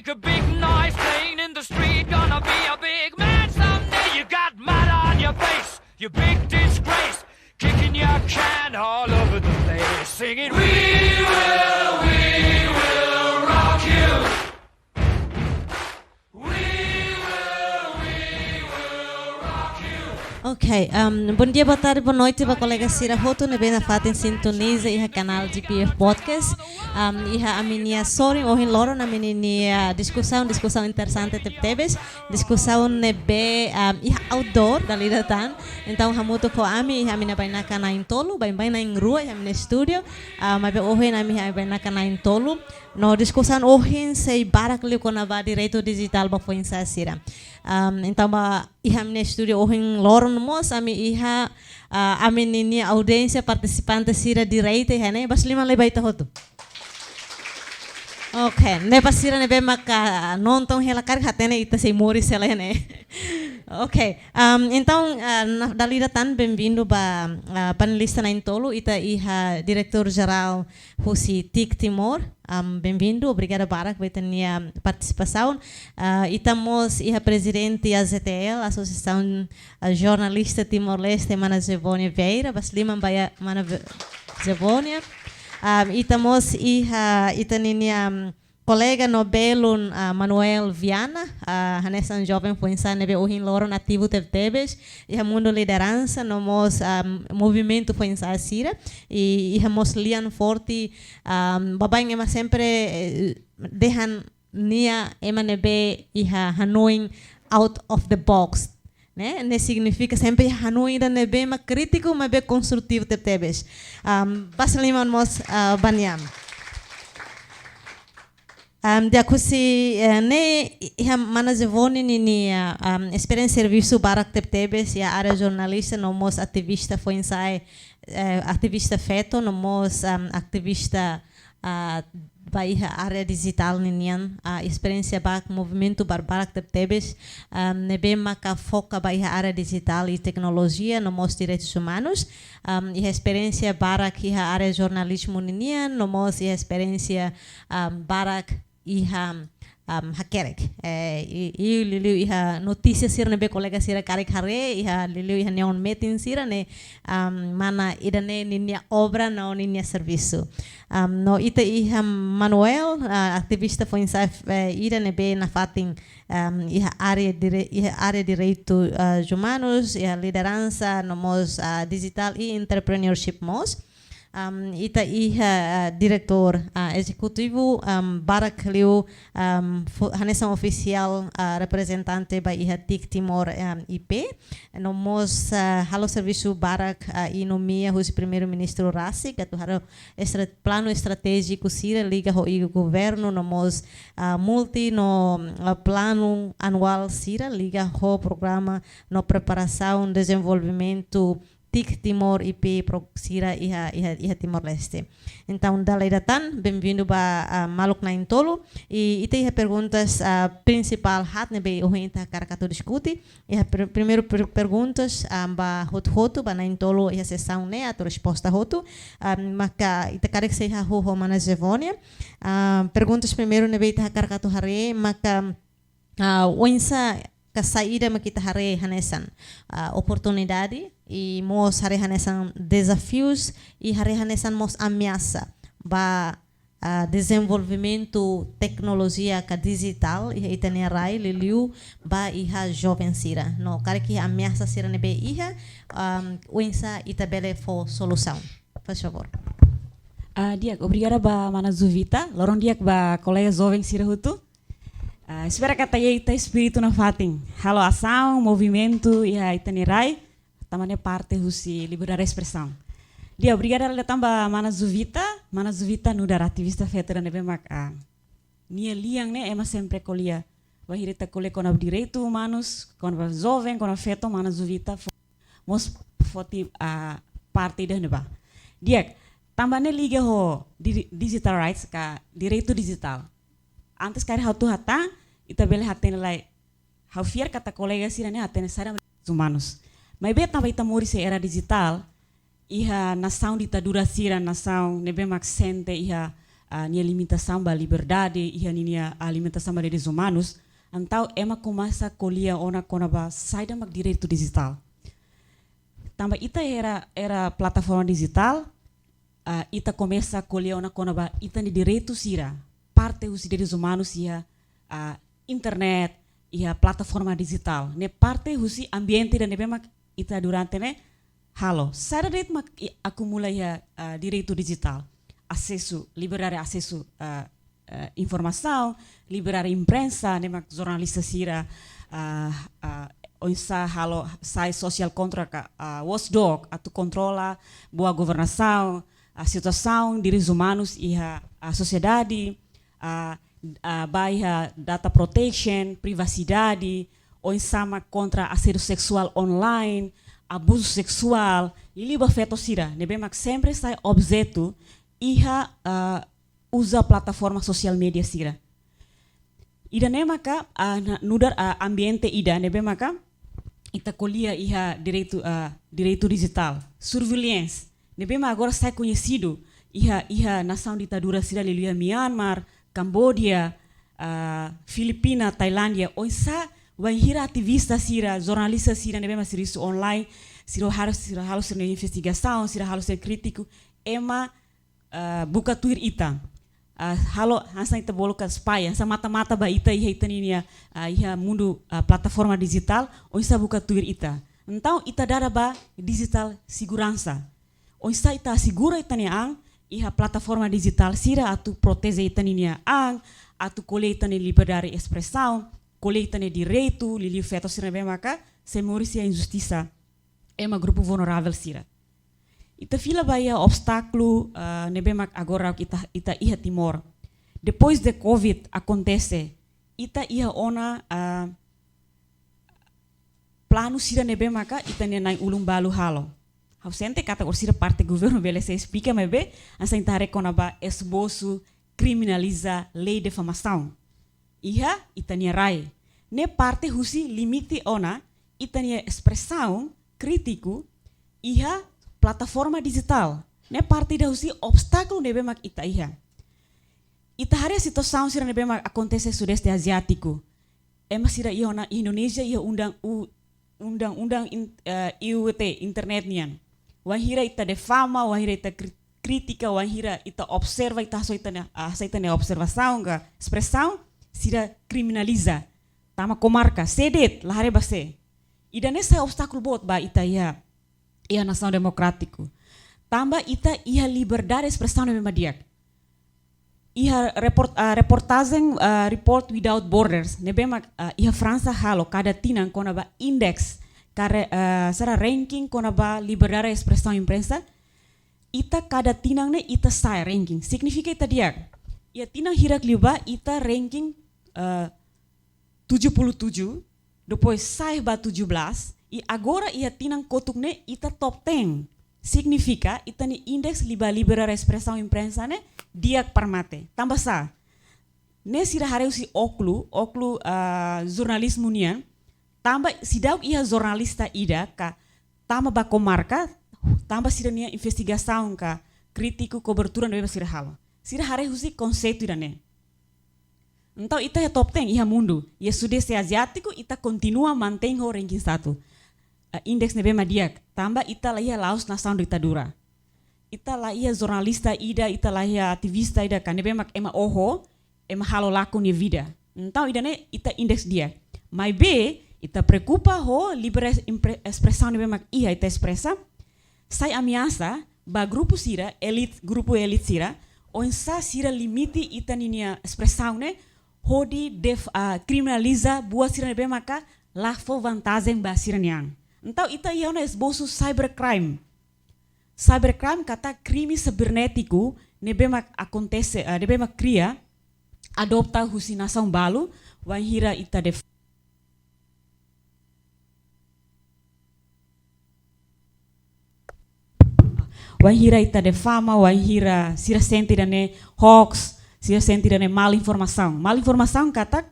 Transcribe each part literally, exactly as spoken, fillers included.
A big noise playing in the street, gonna be a big man someday. You got mud on your face, you big disgrace, kicking your can all over the place, singing, "We will, we will rock you." We will, we will rock you. Ok, um, bom dia, boa tarde, boa noite ba kolega sira hotu ne'ebé nafatin sintoniza iha kanál G P F Podcast. Um, iha ami-nia sorin ohin loron ami-nia diskusaun, diskusaun interesante tebetebes. Diskusaun ne'ebé, um, iha outdoor dala ida tan. Entaun hamutuk ho ami iha ami-nia bainaka na'in-tolu, baibain na'in-rua iha ami-nia estúdiu. Ah, maibé ohin ami iha bainaka na'in-tolu. No diskusaun ohin sei barak liu kona-ba direitu dijitál ba foin-sa'e sira. Um, entaun ba iha ami-nia estúdiu ohin loron mós ami iha, ah, ami-ninia audiénsia partisipante sira direta iha ne'e, basa liman lai ba ita hotu. Ok, ne'e ba sira ne'ebé maka nonton hela karik hatene ita sei moris hela ne'e. Ok, um, entaun, ah, na, dala ida tan bem-vindo ba, ah, panelista na'in-tolu, ita iha diretór jerál husi TIC Timor, um, bem-vindo, obrigada barak ba ita-nia partisipasaun. Ah, ita mós iha prezidente A Z T L, Asosiasaun, ah, Jornalista Timor-Leste, mana Zevonia Vieira, basa liman ba iha mana Ve-, Zevonia. Um, ita mós iha ita-ninia, um, kolega no belun, ah, Manuel Viana, ah, hanesan joven foin-sa'e ne'ebé ohin loron ativu tebetebes iha mundu lideransa no mós, ah, movimentu foin-sa'e sira, i iha mós lian forte, ah, baibain ema sempre, eh, dehan nia ema ne'ebé iha hanoin out of the box, ne'e? Ne'e signifika sempre iha hanoin ida ne'ebé mak krítiku, maibé konstrutivu tebetebes. Ah, basa liman mós, ah, ba nia. Um, di'ak, husi, eh, ne'e, iha mana Zevonia ninia, um, esperiénsia servisu barak tebetebes iha área jornalista no mós ativista foin-sa'e, eh, ativista feto no mós, um, ativista, ah, ba iha área dijitál ninian, ah, esperiénsia ba movimentu bar-, barak tebetebes, um, ne'ebé maka foka ba iha área dijitál i teknolojia no mós direitus umanus. Um, iha esperiénsia barak iha área jornalizmu ninian, no mós iha esperiénsia, um, barak iha, um, hakerek. Eh, i, i liuliu iha notísia sira ne'ebé kolega sira karik haree, iha liuliu iha neon metin sira ne'e, um, mana ida-ne'e ninia obra no ninia servisu. Um, no ita iha Manuel, ah, ativista foin-sa'e, eh, ida ne'ebé nafatin, um, iha área dire-, iha área direitu, ah, umanus, iha lideransa, no mós, ah, dijitál i entrepreneurship mós. Um, ita iha, ah, diretór, ah, ezekutivu, um, barak liu, um, fo-, hanesan ofisiál, ah, reprezentante ba iha TIC Timor, um, I P. No mós, ah, halo servisu barak, ah, i nomeia husi Primeiru-Ministru rasik, atu halo estra-, planu estratéjiku sira liga ho iha governu, no mós, ah, multi no, ah, planu anuál sira liga ho programa no preparasaun dezenvolvimentu TIC Timor I P pro-, sira iha, iha, iha Timor-Leste. Entaun, dala ida tan, bem-vindo ba, ah, maluk na'in-tolu. I, ita iha perguntas, ah, prinsipál haat ne'ebé ohin ita hakarak atu diskute. Iha per-, primeiru per-, perguntas, ah, ba hotu-hotu, ba na'in-tolu iha sesaun ne'e, atu resposta hotu. Ah, maka ita karik sei hahú ho mana Zevonia. Ah, perguntas primeiru ne'ebé ita hakarak atu haree, maka, ah, oinsá ka saida mak ita haree hanesan, ah, oportunidade, i mós haree hanesan dezafius, i haree hanesan mós ameasa ba, ah, dezenvolvimentu teknolojia ka dijitál iha ita-nia rai, liuliu ba iha joven sira. No karik iha ameasa sira ne'ebé iha, um, oinsá ita bele fó solusaun. Faz favor. Ah, di'ak, obrigada ba mana Zuvita. Loron di'ak ba kolega joven sira hotu. Ah, espera katak iha ita espíritu nafatin halo asaun, movimentu iha ita-nia rai, tanba ne'e parte husi liberdade espresaun. Di'ak, obrigada dala ida tan ba mana Zuvita, mana Zuvita nu'udar ativista feto ida ne'ebé mak, ah, nia lian ne'e ema sempre ko'alia. Bainhira ita ko'alia kona-ba direitu umanus, kona-ba joven, kona-ba feto, mana Zuvita fo-, mós foti, ah, parte ida ne'ebá. Di'ak, tanba ne'e liga ho di-, digital rights ka direitu dijitál. Antes karik ha'u atu hatán, ita bele hatene lai. Ha'u fiar katak kolega sira-ne'e hatene saida mak direitus umanus. Maibé tanba ita moris iha era dijitál, iha nasaun ditadura sira, nasaun ne'ebé mak sente iha ah, nia limitasaun ba liberdade, iha ninia, ah, limitasaun ba direitus umanus, entaun ema komesa ko'alia ona kona-ba saida mak direitu dijitál. Tanba ita era, era plataforma dijitál, ah, ita komesa ko'alia ona kona-ba ita-nia direitu sira, parte husi direitus umanus iha, ah, internet, iha plataforma dijitál. Ne'e parte husi ambiente ida ne'ebé mak ita durante ne'e halo. Saida de'it mak i-, akumula iha, ah, direitu dijitál. Asesu, liberdade asesu, ah, ah, informasaun, liberdade imprensa, ne'e mak jornalista sira, ah, ah, oinsá halo sai social contract ka, ah, watchdog, atu kontrola boa governasaun, ah, situasaun direitus umanus iha, ah, sosiedade, ah, ah, ba iha data protection, privasidade, oinsá mak kontra asédiu seksuál online, abuzu seksuál, liuliu ba feto sira, ne'ebé mak sempre sai objetu iha, ah, uza plataforma sosiál média sira. Ida-ne'e maka, ah, na-, nu'udar, ah, ambiente ida ne'ebé maka ita ko'alia iha direitu, ah, direitu dijitál. Surveillance, ne'ebé mak agora sai koñesidu iha, iha nasaun ditadura sira liuliu iha Myanmar, Kamboja, ah, Filipina, Tailándia, oinsá wainhira ativista sira, jornalista sira ne'ebé mak servisu online, sira halo, sira halo sira investigasaun, sira halo sira krítiku, ema, ah, buka tuir ita. Ah, halo hanesan ita bolu ka spy, hanesan mata-mata ba ita iha ita ninia, ah, iha mundu, ah, plataforma dijitál, oinsá buka tuir ita. Entaun ita dada ba digital segurança. Oinsá ita asegura ita-nia an iha plataforma dijitál sira atu proteje ita ninia an, atu ko'alia ita-nia liberdade espresaun, ko'alia ita-nia direitu, liuliu feto sira ne'ebé maka sei moris iha injustisa, ema grupu vulneravel sira. Ita fila ba iha obstákulu, ah, ne'ebé mak agora ita, ita iha Timor. Depois de covid akontese, ita iha ona, ah, planu sira ne'ebé maka ita-nia na'in-ulun balu halo. Ha'u sente katak orsida parte governu bele sei esplika maibé, hanesan ita haree kona-ba esbosu kriminaliza lei difamasaun iha ita-nia rai. Ne'e parte husi limite ona ita-nia espresaun krítiku iha plataforma dijitál. Ne'e parte ida husi obstákulu ne'ebé mak ita iha. Ita haree situasaun sira ne'ebé mak akontese Sudeste Aziátiku. Ema sira iha ona Indonézia iha undang u-, undang-undang in-, eh, I U T, internet nian. Wainhira ita difama, wainhira ita kri-, krítika, wainhira ita observa, ita hasai ita-nia, ah, hasai ita-nia observasaun ka espresaun, sira kriminaliza. Tama komarka, sé de'it, la haree ba sé. Ida-ne'e sai obstákulu boot ba ita iha, iha nasaun demokrátiku. Tanba ita iha liberdade espresaun ne'ebé mak di'ak. Iha report-, ah, reportajen, ah, Report Without Borders, ne'ebé mak, ah, iha Fransa halo kada tinan kona-ba indeks, kare-, ah, sira ranking kona-ba liberdade espresaun imprensa, ita kada tinan ne'e ita sai ranking. Signifika ita di'ak. Iha tinan hirak liubá ita ranking, ah, tujuh puluh tujuh, depois sai ba tujuh belas, i agora iha tinan kotuk ne'e ita top ten. Signifika ita-nia indeks liu ba liberdade espresaun imprensa ne'e di'ak para mate. Tanba sá? Ne'e sira haree husi ókulu, ókulu, ah, jornalizmu nian. Tanba seidauk iha jornalista ida ka tama ba komarka, tanba sira-nia investigasaun ka krítiku, kobertura ne'ebé sira halo. Sira haree husi konseitu ida-ne'e. Entaun ita iha top ten iha mundu, iha Sudeste Aziátiku ita kontinua mantein ho ranking satu. Ah, indeks ne'ebé mak di'ak, tanba ita la iha la'ós nasaun ditadura. Ita la iha jornalista ida, ita la iha ativista ida ka ne'ebé mak ema oho, ema halo lakon nia vida. Entaun ida-ne'e ita indeks di'ak. Maibé ita preokupa ho liberdade impre-, espresaun ne'ebé mak iha ita espresa. Sai ameasa ba grupu sira, elit, grupu elit sira, oinsá sira limite ita ninia espresaun ne'e, hodi def-, ah, kriminaliza buat sira ne'ebé maka la fó vantajen ba sira-nia an. Entaun ita iha ona esbosu cybercrime. Cybercrime katak krime sibernétiku ne'ebé mak akontese, ah, ne'ebé mak kria, adopta husi nasaun balu, wainhira ita def-, wainhira ita difama, wainhira sira sente ida-ne'e hoax, sira sente ida-ne'e mal informasaun. Mal informasaun katak,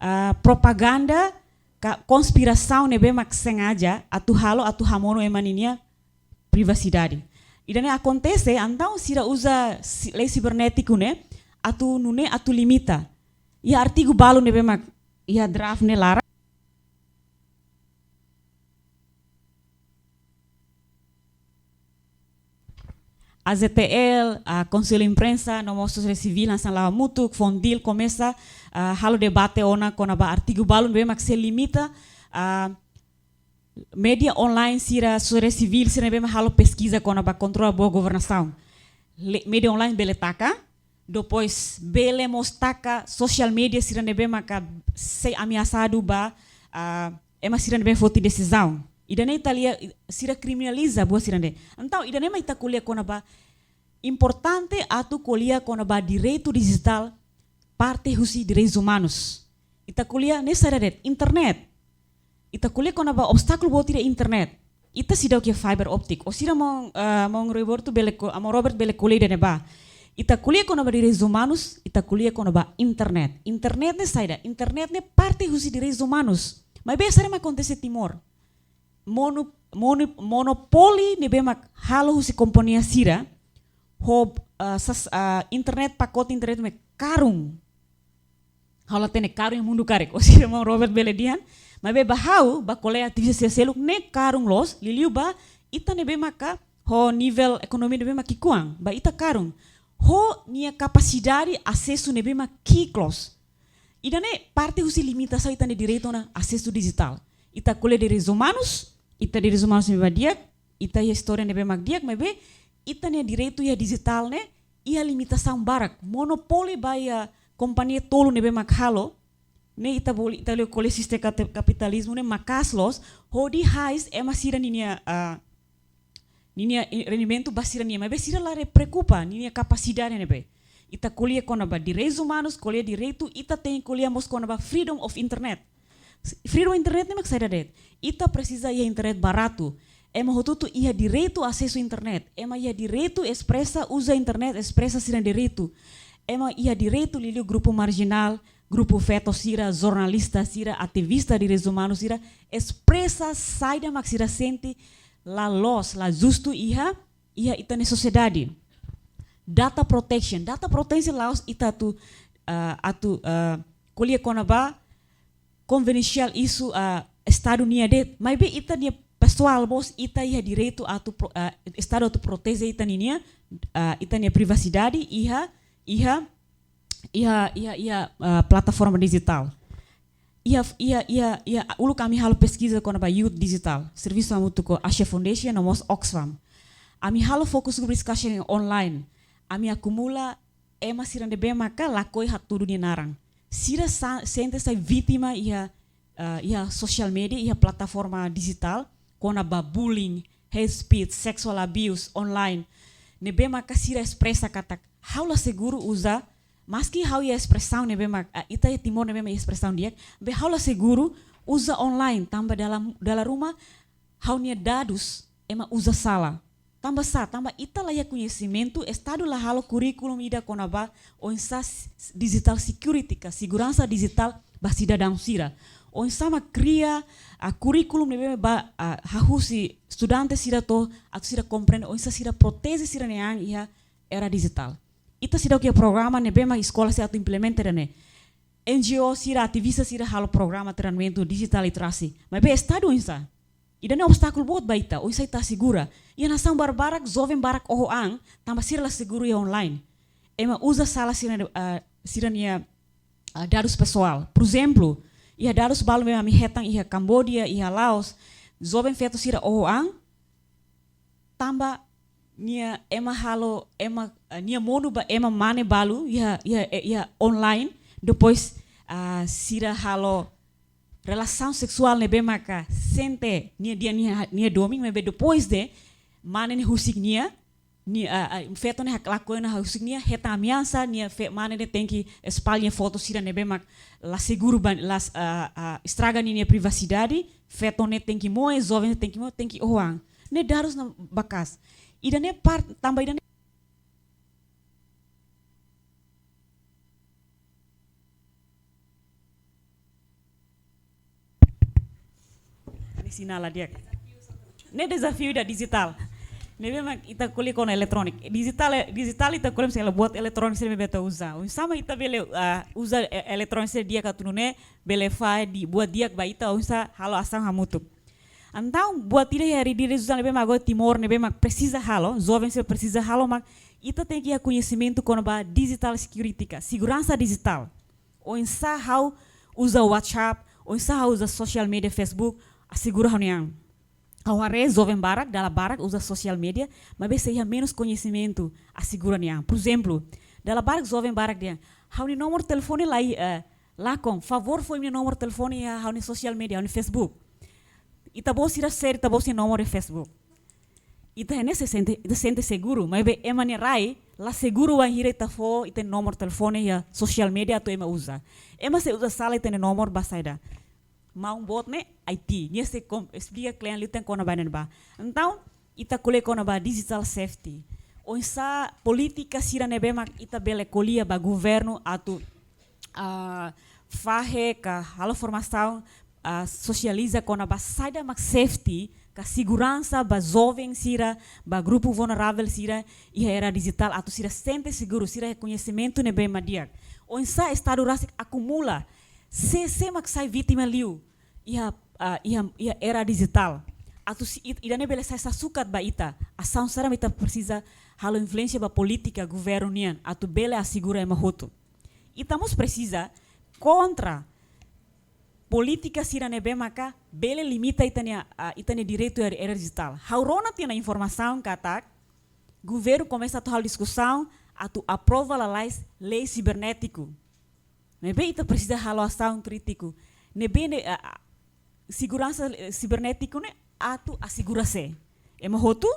ah, propaganda ka konspirasaun ne'ebé mak sengaja atu halo, atu hamonu ema ninia privasidade. Ida-ne'e akontese, entaun sira uza si-, lei sibernétiku ne'e atu nune'e, atu limita. Iha artigu balu ne'ebé mak iha draft ne'e laran. A Z T L, a Konsellu Imprensa, no mós sosiedade sivíl hanesan La'o Hamutuk, Fundil, komesa, ah, halo debate ona kona-ba artigu balu ne'ebé mak sei limita, ah, média online sira, sosiedade sivíl sira ne'ebé mak halo peskiza kona-ba kontrola boa governasaun. Le-, média online bele taka, depois bele mós taka social media sira ne'ebé maka sei ameasadu ba, ah, ema sira ne'ebé foti desizaun. Ida-ne'e ita lia, sira kriminaliza buat sira-ne'e. Entaun, ida-ne'e mak ita ko'alia kona-ba importante atu ko'alia kona-ba direitu dijitál parte husi direitus umanus. Ita ko'alia ne'e saida de'it, internet. Ita ko'alia kona-ba obstákulu boot ida internet. Ita seidauk iha fiber optic. Ou sira maun, ah, maun Roberto bele ko-, ah, maun Robert bele ko'alia ida-ne'ebá. Ita ko'alia kona-ba direitus umanus, ita ko'alia kona-ba internet. Internet ne'e saida? Internet ne'e parte husi direitus umanus. Maibé saida mak akontese Timor? Mono-, mono-, monopoli ne'ebé mak halo husi kompañia sira, ho, ah, sas-, ah, internet, pakote internet mak karun. Ha'u la hatene karun iha mundu karik, ou sira maun Robert bele dehan, maibé ba ha'u, ba kolega ativista sira seluk ne'e karun loos, liuliu ba ita ne'ebé maka ho nivel ekonomia ne'ebé mak ki'ikoan, ba ita karun. Ho nia kapasidade asesu ne'ebé mak ki'ik loos. Ida-ne'e parte husi limitasaun ita-nia direitu ona asesu dijitál. Ita ko'alia direitus umanus, ita direitus umanus ne'ebé mak di'ak, ita iha istória ne'ebé mak di'ak, maibé ita-nia direitu iha dijitál ne'e iha limitasaun barak. Monopoli ba iha kompañia tolu ne'ebé mak halo, ne'e ita bolu, ita lia ko'alia sistema kate-, kapitalizmu ne'e maka'as loos, hodi hais ema sira ninia, ah, ninia i-, rendimentu ba sira-nian, maibé sira la preokupa ninia kapasidade ne'ebé. Ita ko'alia kona-ba direitus umanus, ko'alia direitu, ita tenke ko'alia mós kona-ba freedom of internet. S-, freedom of internet ne'e mak saida de'it? Ita presiza iha internet baratu. Ema hotu-hotu iha direitu asesu internet. Ema iha direitu espresa, uza internet, espresa sira-nia direitu. Ema iha direitu liuliu grupu marjinál, grupu feto sira, jornalista sira, ativista direitus umanus sira, espresa saida mak sira sente la loos, la justu iha, iha ita-nia sosiedade. Data protection. Data protection la'ós ita atu, ah, atu, ah, ko'alia kona-ba konvensionál isu, ah, Estadu nian de'it, maibé ita-nia pesoál mós ita iha direitu atu pro-, ah, Estadu atu proteje ita ninia, ah, ita-nia privasidade iha, iha, iha, iha, iha, ah, plataforma dijitál. Iha, iha, iha, iha, uluk ami halo peskiza kona-ba youth digital, servisu hamutuk ho Asia Foundation no mós Oxfam. Ami halo focus group discussion online. Ami akumula ema sira ne'ebé maka lakohi hatudu nia naran. Sira sa-, sente sai vítima iha, ah, iha social media, iha plataforma dijitál, kona-ba bullying, hate speech, sexual abuse online. Ne'ebé maka sira espresa katak, ha'u la seguru uza, maski ha'u iha espresaun ne'ebé mak, ah, ita iha Timor ne'ebé mak iha espresaun di'ak, maibé ha'u la seguru uza online, tanba dala, dala ruma ha'u-nia dadus ema uza sala. Tanba sá, tanba ita la iha koñesimentu, Estadu la halo kurríkulu ida kona-ba oinsá s-, digital security ka seguransa dijitál ba sidadaun sira. Oinsá mak kria, ah, kurríkulu ne'ebé ba, ah, hahú husi estudante sira to'o, atu sira komprende oinsá sira proteje sira-nia an iha era dijitál. Ita seidauk iha programa ne'ebé mak eskola sira atu implementa ida-ne'e. N G O sira, ativista sira halo programa treinamentu digital literacy. Maibé Estadu oinsá? Ida-ne'e obstákulu boot ba ita, oinsá ita asegura. Iha nasaun barbarak, joven barak oho an, tanba sira la seguru iha online. Ema uza sala sira, ah, sira-nia, ah, dadus pesoál. Por ezemplu, iha dadus balu ne'ebé ami hetan iha Kamboja, iha Laos, joven feto sira oho an, tanba nia ema halo, ema, eh, nia monu ba ema mane balu iha, iha, eh, iha online, depois, ah, sira halo relasaun seksuál ne'ebé maka sente nia dehan nia, nia domin, maibé depois de mane ne'e husik nia, nia, ah, ah, feto ne'e hak lakohi ona husik nia, hetan ameasa, nia fe-, mane ne'e tenke espalla nia foto sira ne'ebé mak la seguru ba, la, ah, ah, estraga ninia privasidade, feto ne'e tenke moe, joven ne'e tenke moe, tenke oho an. Ne'e dadus ne'e maka'as. Ida-ne'e par-, tanba ida-ne'e Ne'e sinál la di'ak. Ne'e dezafiu ida dijitál. Ne'ebé mak ita ko'alia kona eletróniku. Dijitál, dijitál ita ko'alia misalnya buat eletróniku sira ne'ebé ita uza. Oinsá mak ita bele, ah, uza e-, eletróniku sira di'ak atu nune'e bele fahe buat di'ak ba ita, oinsá halo asaun hamutuk. Entaun, buat ida iha direitus ne'ebé mak agora Timor ne'ebé mak presiza halo, joven sira presiza halo mak ita tenke iha koñesimentu kona-ba digital security ka seguransa dijitál. Oinsá ha'u uza WhatsApp, oinsá ha'u uza social media Facebook, asegura ha'u-nia an. Ha'u haree joven barak, dala barak uza social media, maibé sei iha menus koñesimentu, asegura nia an. Por ezemplu, dala barak joven barak dehan, ha'u-nia nomor telefone la iha, eh, lakon, favór fó imi-nia nomor telefone iha ha'u-nia social media, ha'u-nia Facebook. Ita-boot sira share ita-boot sira-nia nomor iha Facebook. Ita hanesan sente, ita sente seguru, maibé ema nia rai la seguru wainhira ita fó ita-nia nomor telefone iha social media atu ema uza. Ema sei uza sala ita-nia nomor ba saida? Maun boot ne'e I T, nia sei kom-, esplika kle'an liután kona-ba ne'ebá. Entaun, ita ko'alia kona-ba digital safety. Oinsá polítika sira ne'ebé mak ita bele ko'alia ba governu atu, ah, fahe ka halo formasaun, ah, sosializa kona-ba saida mak safety ka seguransa ba joven sira, ba grupu vulneravel sira iha era dijitál atu sira sente seguru, sira iha koñesimentu ne'ebé mak di'ak. Oinsá Estadu rasik akumula sé, sé mak sai vítima liu iha, ah, iha, iha era dijitál. Atu si it-, ida-ne'e bele sai sasukat ba ita. Asaun saida mak ita presiza halo influénsia ba polítika governu nian atu bele asegura ema hotu. Ita mós presiza kontra polítika sira ne'ebé maka bele limita ita-nia, ah, ita-nia direitu era, era dijitál. Ha'u rona tiha ona informasaun katak governu komesa atu halo diskusaun atu aprova lalais lei sibernétiku. Maibé ita presiza halo asaun krítiku. Ne'ebé ne'e, ah, ah, seguransa, eh, sibernétiku ne'e atu asegura sé? Ema hotu?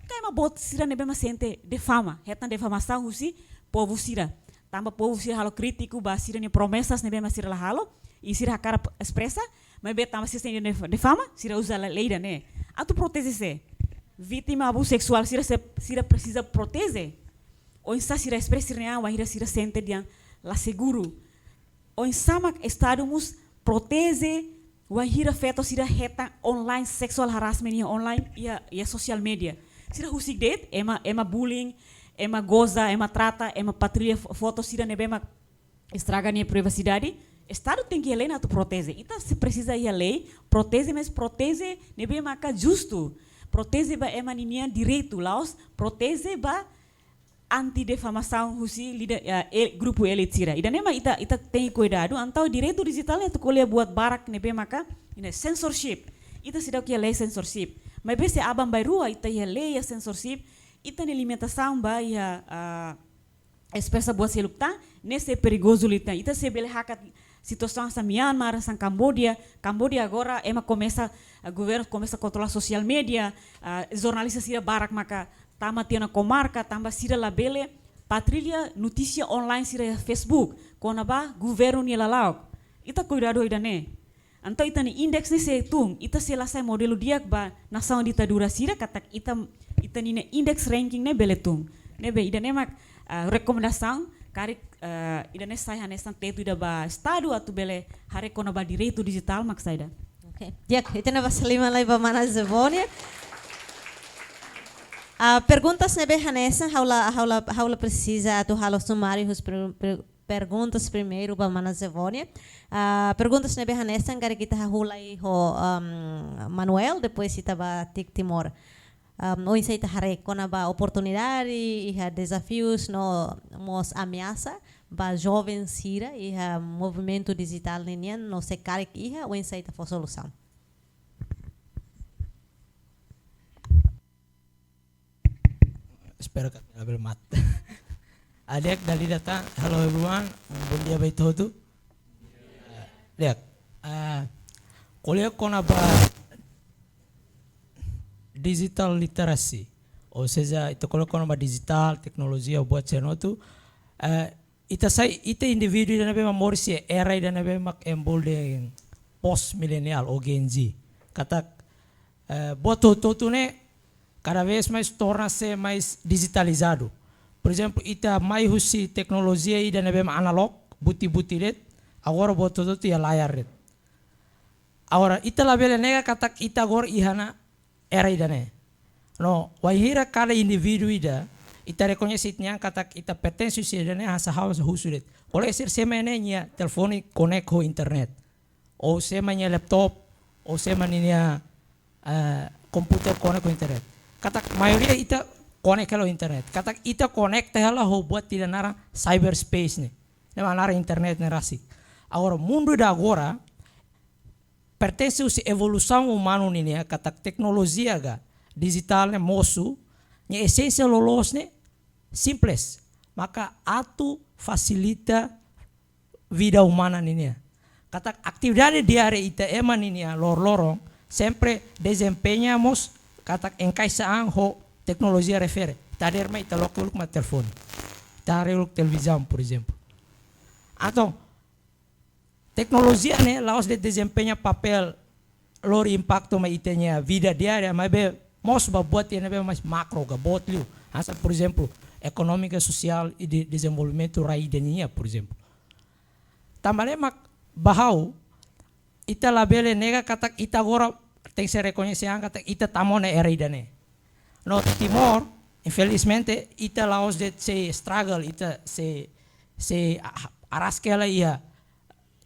Ka ema boot sira ne'ebé mak sente difama, hetan difamasaun husi povu sira. Tanba povu sira halo krítiku ba sira-nia promesas ne'ebé mak sira la halo, i sira hakarak espresa, maibé tanba sira sente dif-, difama, sira uza la-, lei ida-ne'e. Atu proteje sé? Vítima abuzu seksuál sira se, sira presiza proteje. Oinsá sira espresa sira-nia an wainhira sira sente dehan la seguru? Oinsá mak Estadu mós proteje wainhira feto sira hetan online sexual harassment iha online, iha, iha social media? Sira husik de'it, ema, ema bullying, ema goza, ema trata, ema partilha fo-, foto sira ne'ebé mak estraga nia privasidade? Estadu tenke iha lei atu proteje. Ita sei presiza iha lei, proteje, mas proteje ne'ebé maka justu. Proteje ba ema ninian direitu, la'ós proteje ba anti-difamasaun husi líder, eh, el-, grupu elite sira. Ida-ne'e mak ita, ita tenke kuidadu, entaun direitu dijitál ne'e atu ko'alia buat barak ne'ebé maka, ida-ne'e censorship. Ita seidauk iha lei censorship. Maibé se aban-bainrua ita iha lei iha censorship, ita-nia limitasaun ba iha, ah, espresa buat seluk tan, ne'e sei perigozu liután. Ita sei bele hakat situasaun hanesan Myanmar, hanesan Kamboja. Kamboja agora ema komesa, ah, governu komesa kontrola social media, ah, jornalista sira barak maka tama tiha ona komarka, tanba sira labele partilha notísia online sira iha Facebook kona-ba governu nia lala'ok. Ita kuidadu ida-ne'e. Entaun ita-nia indeks ne'e sei tun, ita sei la sai modelu di'ak ba nasaun ditadura sira, katak ita, ita-nia indeks ranking ne'e bele tun. Ne'ebé ida-ne'e mak, ah, rekomendasaun, karik, ah, ida-ne'e sai hanesan tetu ida ba Estadu atu bele haree kona-ba direitu dijitál mak saida. Oke. Di'ak, ita-nia basa liman lai ba mana Zevonia. Ah, perguntas ne'ebé hanesan, ha'u la, ha'u la, ha'u la presiza atu halo sumáriu husi per-, per-, perguntas primeiru ba mana Zevonia. Ah, perguntas ne'ebé hanesan karik ita hahú lai ho, um, Manuel, depois ita ba Tik Timor. Um, oinsá ita haree kona-ba oportunidade, iha dezafius no mós ameasa ba joven sira iha movimentu dijitál ninian, no se karik iha, oinsá ita fó solusaun. Espera katak labele mate. Di'ak, dala ida tan. Hello everyone, bom dia ba ita hotu. Di'ak, ah, ko'alia kona-ba digital literacy, ou seja, ita ko'alia kona-ba dijitál, teknolojia, buat sira-ne'e hotu, eh, ita sai, ita indivíduu ida ne'ebé mak moris iha era ida ne'ebé mak ema bolu dehan pós-mileniál ou Gen Z. Katak, eh, buat hotu-hotu ne'e kada vez mais torna-se mais dijitalizadu. Por ezemplu, ita mai husi teknolojia ida ne'ebé mak analóg, buti-buti de'it, agora buat hotu-hotu iha layar de'it. Agora, ita labele nega katak ita agora iha ona era ida-ne'e. No, wainhira kada indivíduu ida, ita rekoñese ita-nia an katak ita pertense husi ida-ne'e, hanesan ha'u husu de'it. Kolega sira, sé mak ne'e nia telefone connect ho internet, ou sé mak nia laptop, ou sé mak ninia, eh, komputer connect ho internet. Katak maioria ita connect hela ho internet. Katak ita connect hela ho buat ida naran cyberspace ne'e. Ne'e mak naran internet ne'e rasik. Agora, mundu ida agora pertense husi evolusaun umanu nian, katak teknolojia ka dijitál ne'e mosu, nia esénsia loloos ne'e simples. Maka atu fasilita vida umana nian. Katak atividade diária ita ema nian loroloron sempre dezempeña mós, katak enkaixa an ho teknolojia refere. Ita hadeer mai, ita loke uluk mak telefone. Ita haree uluk televizaun, por ezemplu. Entaun, teknolojia ne'e la'ós de'it dezempeña papél lori impaktu mai ita-nia vida diária, maibé mós ba buat ida ne'ebé mais makro ka boot liu. Hanesan, por ezemplu, ekonómika, sosiál i de-, dezenvolvimentu rai ida nian, por ezemplu. Tanba ne'e mak ba ha'u, ita labele nega katak ita agora tenke sei rekoñese an katak ita tama ona iha era ida-ne'e. No Timor, infelizmente, ita la'ós de'it sei struggle, ita sei, sei a-, araska hela iha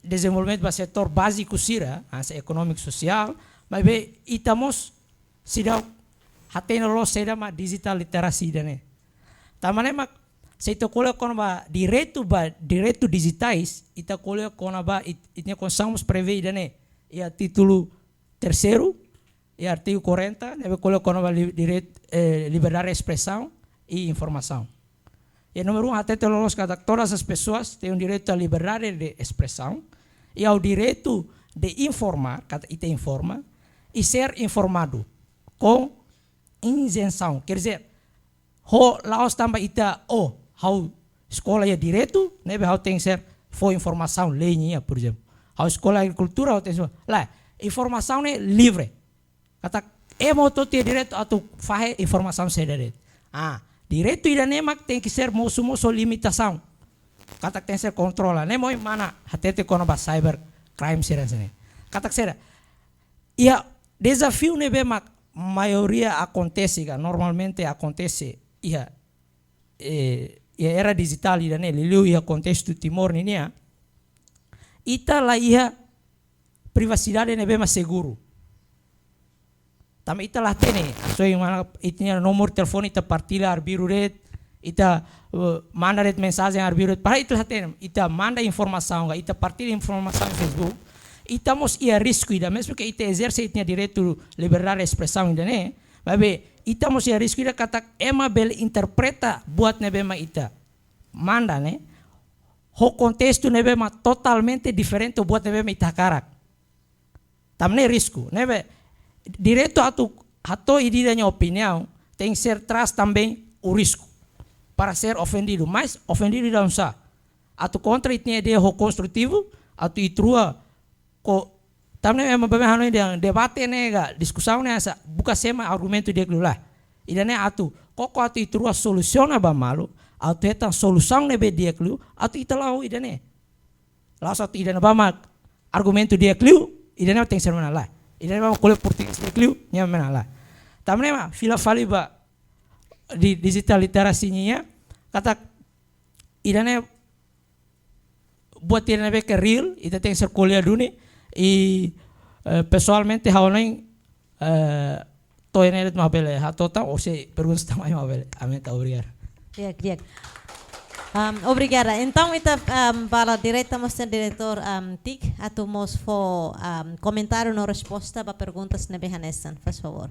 dezenvolvimentu ba setór báziku sira, hanesan ekonómiku, sosiál, maibé ita mós seidauk hatene loos saida mak digital literacy ida-ne'e. Tanba ne'e mak, se ita ko'alia kona-ba direitu ba, direitu dijitais, ita ko'alia kona-ba it-, ita-nia Konstituisaun mós prevee ida-ne'e. Iha títulu terseiru, iha artigu quarenta, ne'ebé ko'alia kona-ba li-, direit-, eh, liberdade de espresaun i informasaun. Iha númeru um hatete loloos katak todas as pessoas têm o direito à liberdade de expressão e ao direito de informar, katak ita informa, e ser informado com isenção. Quer dizer, ho la'ós tanba ita, oh, ha'u eskola iha direitu, ne'ebé ha'u tenke ser fó informasaun lei nian, por ezemplu. Ha'u eskola agrikultura, ha'u tenke ser, lae, informasaun ne'e livre. Katak ema hotu-hotu iha direitu atu fahe informasaun saida de'it. Ah, direitu ida-ne'e mak tenke ser mosu mós ho limitasaun. Katak tenke ser kontrola. Ne'e mak ohin mana hatete kona-ba cyber crime sira hanesan ne'e. Katak saida, iha dezafiu ne'ebé mak maioria akontese ka normalmente akontese iha, eh, iha era dijitál ida-ne'e, liuliu iha kontestu Timor ninian, ita la iha privasidade ne'ebé mak seguru. Tanba ita la hatene, hanesan ohin mana ita-nia nomor telefone ita partilla arbiru de'it, ita, eh, manda de'it mensajen arbiru de'it, padahal ita la hatene, ita manda informasaun ka, ita partilla informasaun iha Facebook, ita mós iha risku ida, mezmu ke ita ezerse ita-nia direitu liberdade de espresaun ida-ne'e, maibé ita mós iha risku ida katak ema bele interpreta buat ne'ebé mak ita manda ne'e, ho kontestu ne'ebé mak totalmente diferente buat ne'ebé mak ita hakarak. Tanba ne'e risku. Ne'ebé direitu atu hato'o ida-idak nia opiniaun, tenke ser traz também o risku para ser ofendidu. Mas ofendidu ida oinsá? Atu kontra ita-nia ideia ho konstrutivu, atu ita rua ko, tanba ne'e ema bainhira hanoin dehan debate ne'e ka diskusaun ne'e hanesan buka sé mak argumentu di'ak liu, lae. Ida-ne'e atu koko atu ita rua solusiona ba malu, atu hetan solusaun ne'ebé di'ak liu, atu ita la'o ida-ne'e. La'ós atu ida-ne'ebá mak argumentu di'ak liu, ida-ne'e tenke ser manán, lae. Ida-ne'ebá mak ko'alia portugés di'ak liu, nia manán, lae. Tanba ne'e mak fila fali ba di-, digital literacy nian, katak ida-ne'e buat ida ne'ebé ke real, ita tenke ser ko'alia duni, i, eh, pesoalmente ha'u hanoin, eh, to'o iha ne'e de'it mak bele, ha'u to'o tan, ou se pergunta tan mai mak bele. Ami atu obrigadu. Di'ak, di'ak. Am, obrigada. Entaun, ita, am, bá la direta mós iha diretór, am, TIC, atu mós fó, am, komentáriu no resposta ba perguntas ne'ebé hanesan, faz favor.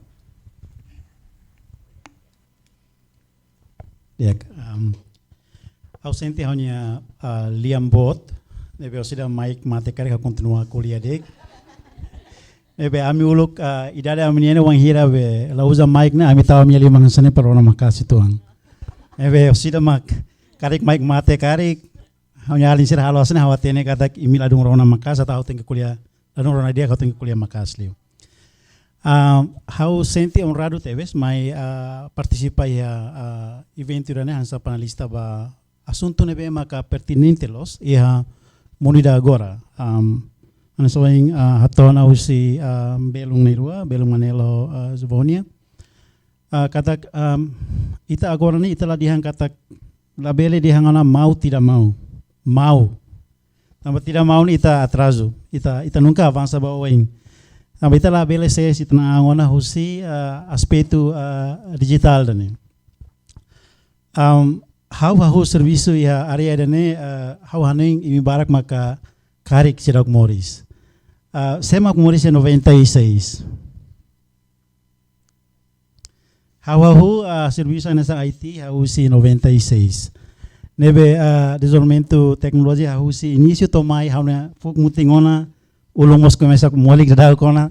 Di'ak, am, ha'u sente ha'u-nia, ah, lian boot, ne'ebé orsida mic mate karik ha'u kontinua ko'alia de'it. Ne'ebé ami uluk, ah, idade ami nian ne'e wainhira be la uza mic ne'e, ami tau ami-nia liman hanesan ne'e para rona maka'as uitoan. Ne'ebé orsida mak, karik mic mate karik, ha'u-nia alin sira halo hanesan ne'e ha'u hatene katak imi ladún rona maka'as entaun ha'u tenke ko'alia, ladún rona di'ak ha'u tenke ko'alia maka'as liu. Ah, ha'u sente onradu tebes mai, ah, partisipa iha, ah, eventu ida-ne'e hanesan panelista ba asuntu ne'ebé maka pertinente loos iha mundu ida agora. Am, hanesan ohin, ah, hato'o ona husi, ah, belun na'in-rua, belun Manelo, ah, Zuvonia. ah, katak, am, ita agora ne'e ita la dehan katak, labele dehan ona mau tidak mau. Mau. Tanba tidak mau ne'e ita atrazu. Ita, ita nunka avansa ba oin. Tanba ita labele sees ita-nia an ona husi, ah, aspetu, ah, dijitál ida-ne'e. Am, ha'u hahú servisu iha área ida-ne'e, ah, ha'u hanoin imi barak maka karik seidauk moris. Ah, sé mak moris iha noventa e seis? Ha'u hahú, ah, servisu hanesan I T, hahú husi noventa e seis. Ne'ebé, ah, dezenvolvimentu teknolojia hahú husi inísiu to'o mai ha'u-nia fuuk mutin ona, ulun mós komesa molik daudauk ona.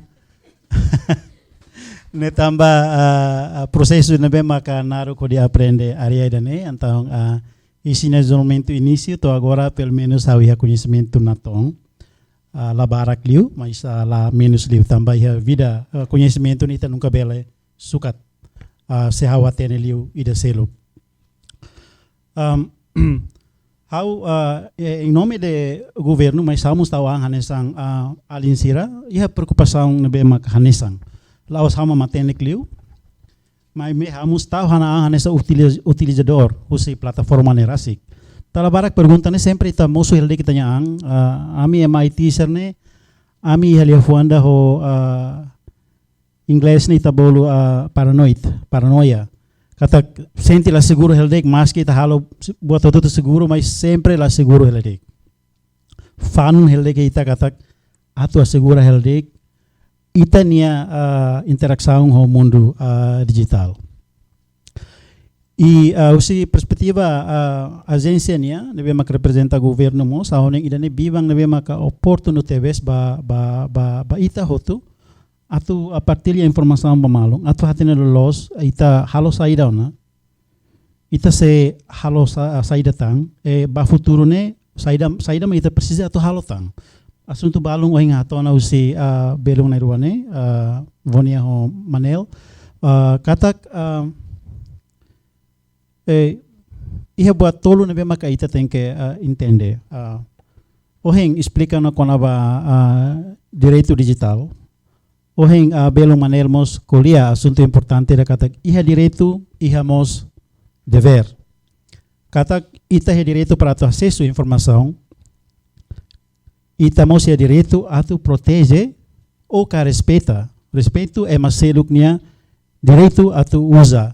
Ne'e tanba, ah, ah, prosesu ne'ebé maka naruk hodi aprende área ida-ne'e, entaun, ah, iha ne'e dezenvolvimentu inísiu to'o agora, pelumenus ha'u iha koñesimentu natoon. Ah, la barak liu, mas, ah, la menus liu tanba iha vida, ah, koñesimentu ne'e ita nunka bele sukat, ah, se ha'u hatene liu ida seluk. Am, ha'u, ah, eh, em nome de governu, mas ha'u mós tau an hanesan, ah, alin sira, iha preokupasaun ne'ebé mak hanesan. La'ós ha'u mak matenek liu, maibé ha'u mós tau hana an hanesan utiliz-, utilizadór husi plataforma ne'e rasik. Dala barak pergunta ne'e sempre ita mosu hela de'it ita-nia an, ah, ami ema I T sira-ne'e, ami iha liafuan ida ho, ah, inglés ne'e ita bolu, ah, paranoid, paranoia. Katak sente la seguru hela de'it, maski ita halo se-, buat hotu-hotu seguru, mas sempre la seguru hela de'it. Fanun hela de'it ita katak atu asegura hela de'it ita-nia, ah, interasaun ho mundu, ah, dijitál. I, ah, husi perspetiva, ah, ajénsia nian, ne'ebé mak reprezenta governu mós, ha'u hanoin ida-ne'e biban ne'ebé maka oportunu tebes ba, ba, ba, ba ita hotu, atu, ah, partilla informasaun ba malu, atu hatene loloos, ita halo saida ona, ita sei halo sa-, saida tan, eh, ba futuru ne'e, saida, saida mak ita presiza atu halo tan. Asuntu balun ohin hato'o ona husi, ah, belun na'in-rua ne'e, ah, Vonia ho Manel. Ah, katak, ah, eh, iha buat tolu ne'ebé maka ita tenke, ah, entende. Ah, ohin esplika ona kona-ba, ah, direitu dijitál. Ohin, ah, belun Manel mós ko'alia asuntu importante ida katak iha direitu, iha mós devér. Katak ita iha direitu para atu asesu informasaun, ita mós iha direitu atu proteje ou ka respeita, respeitu ema seluk nia direitu atu uza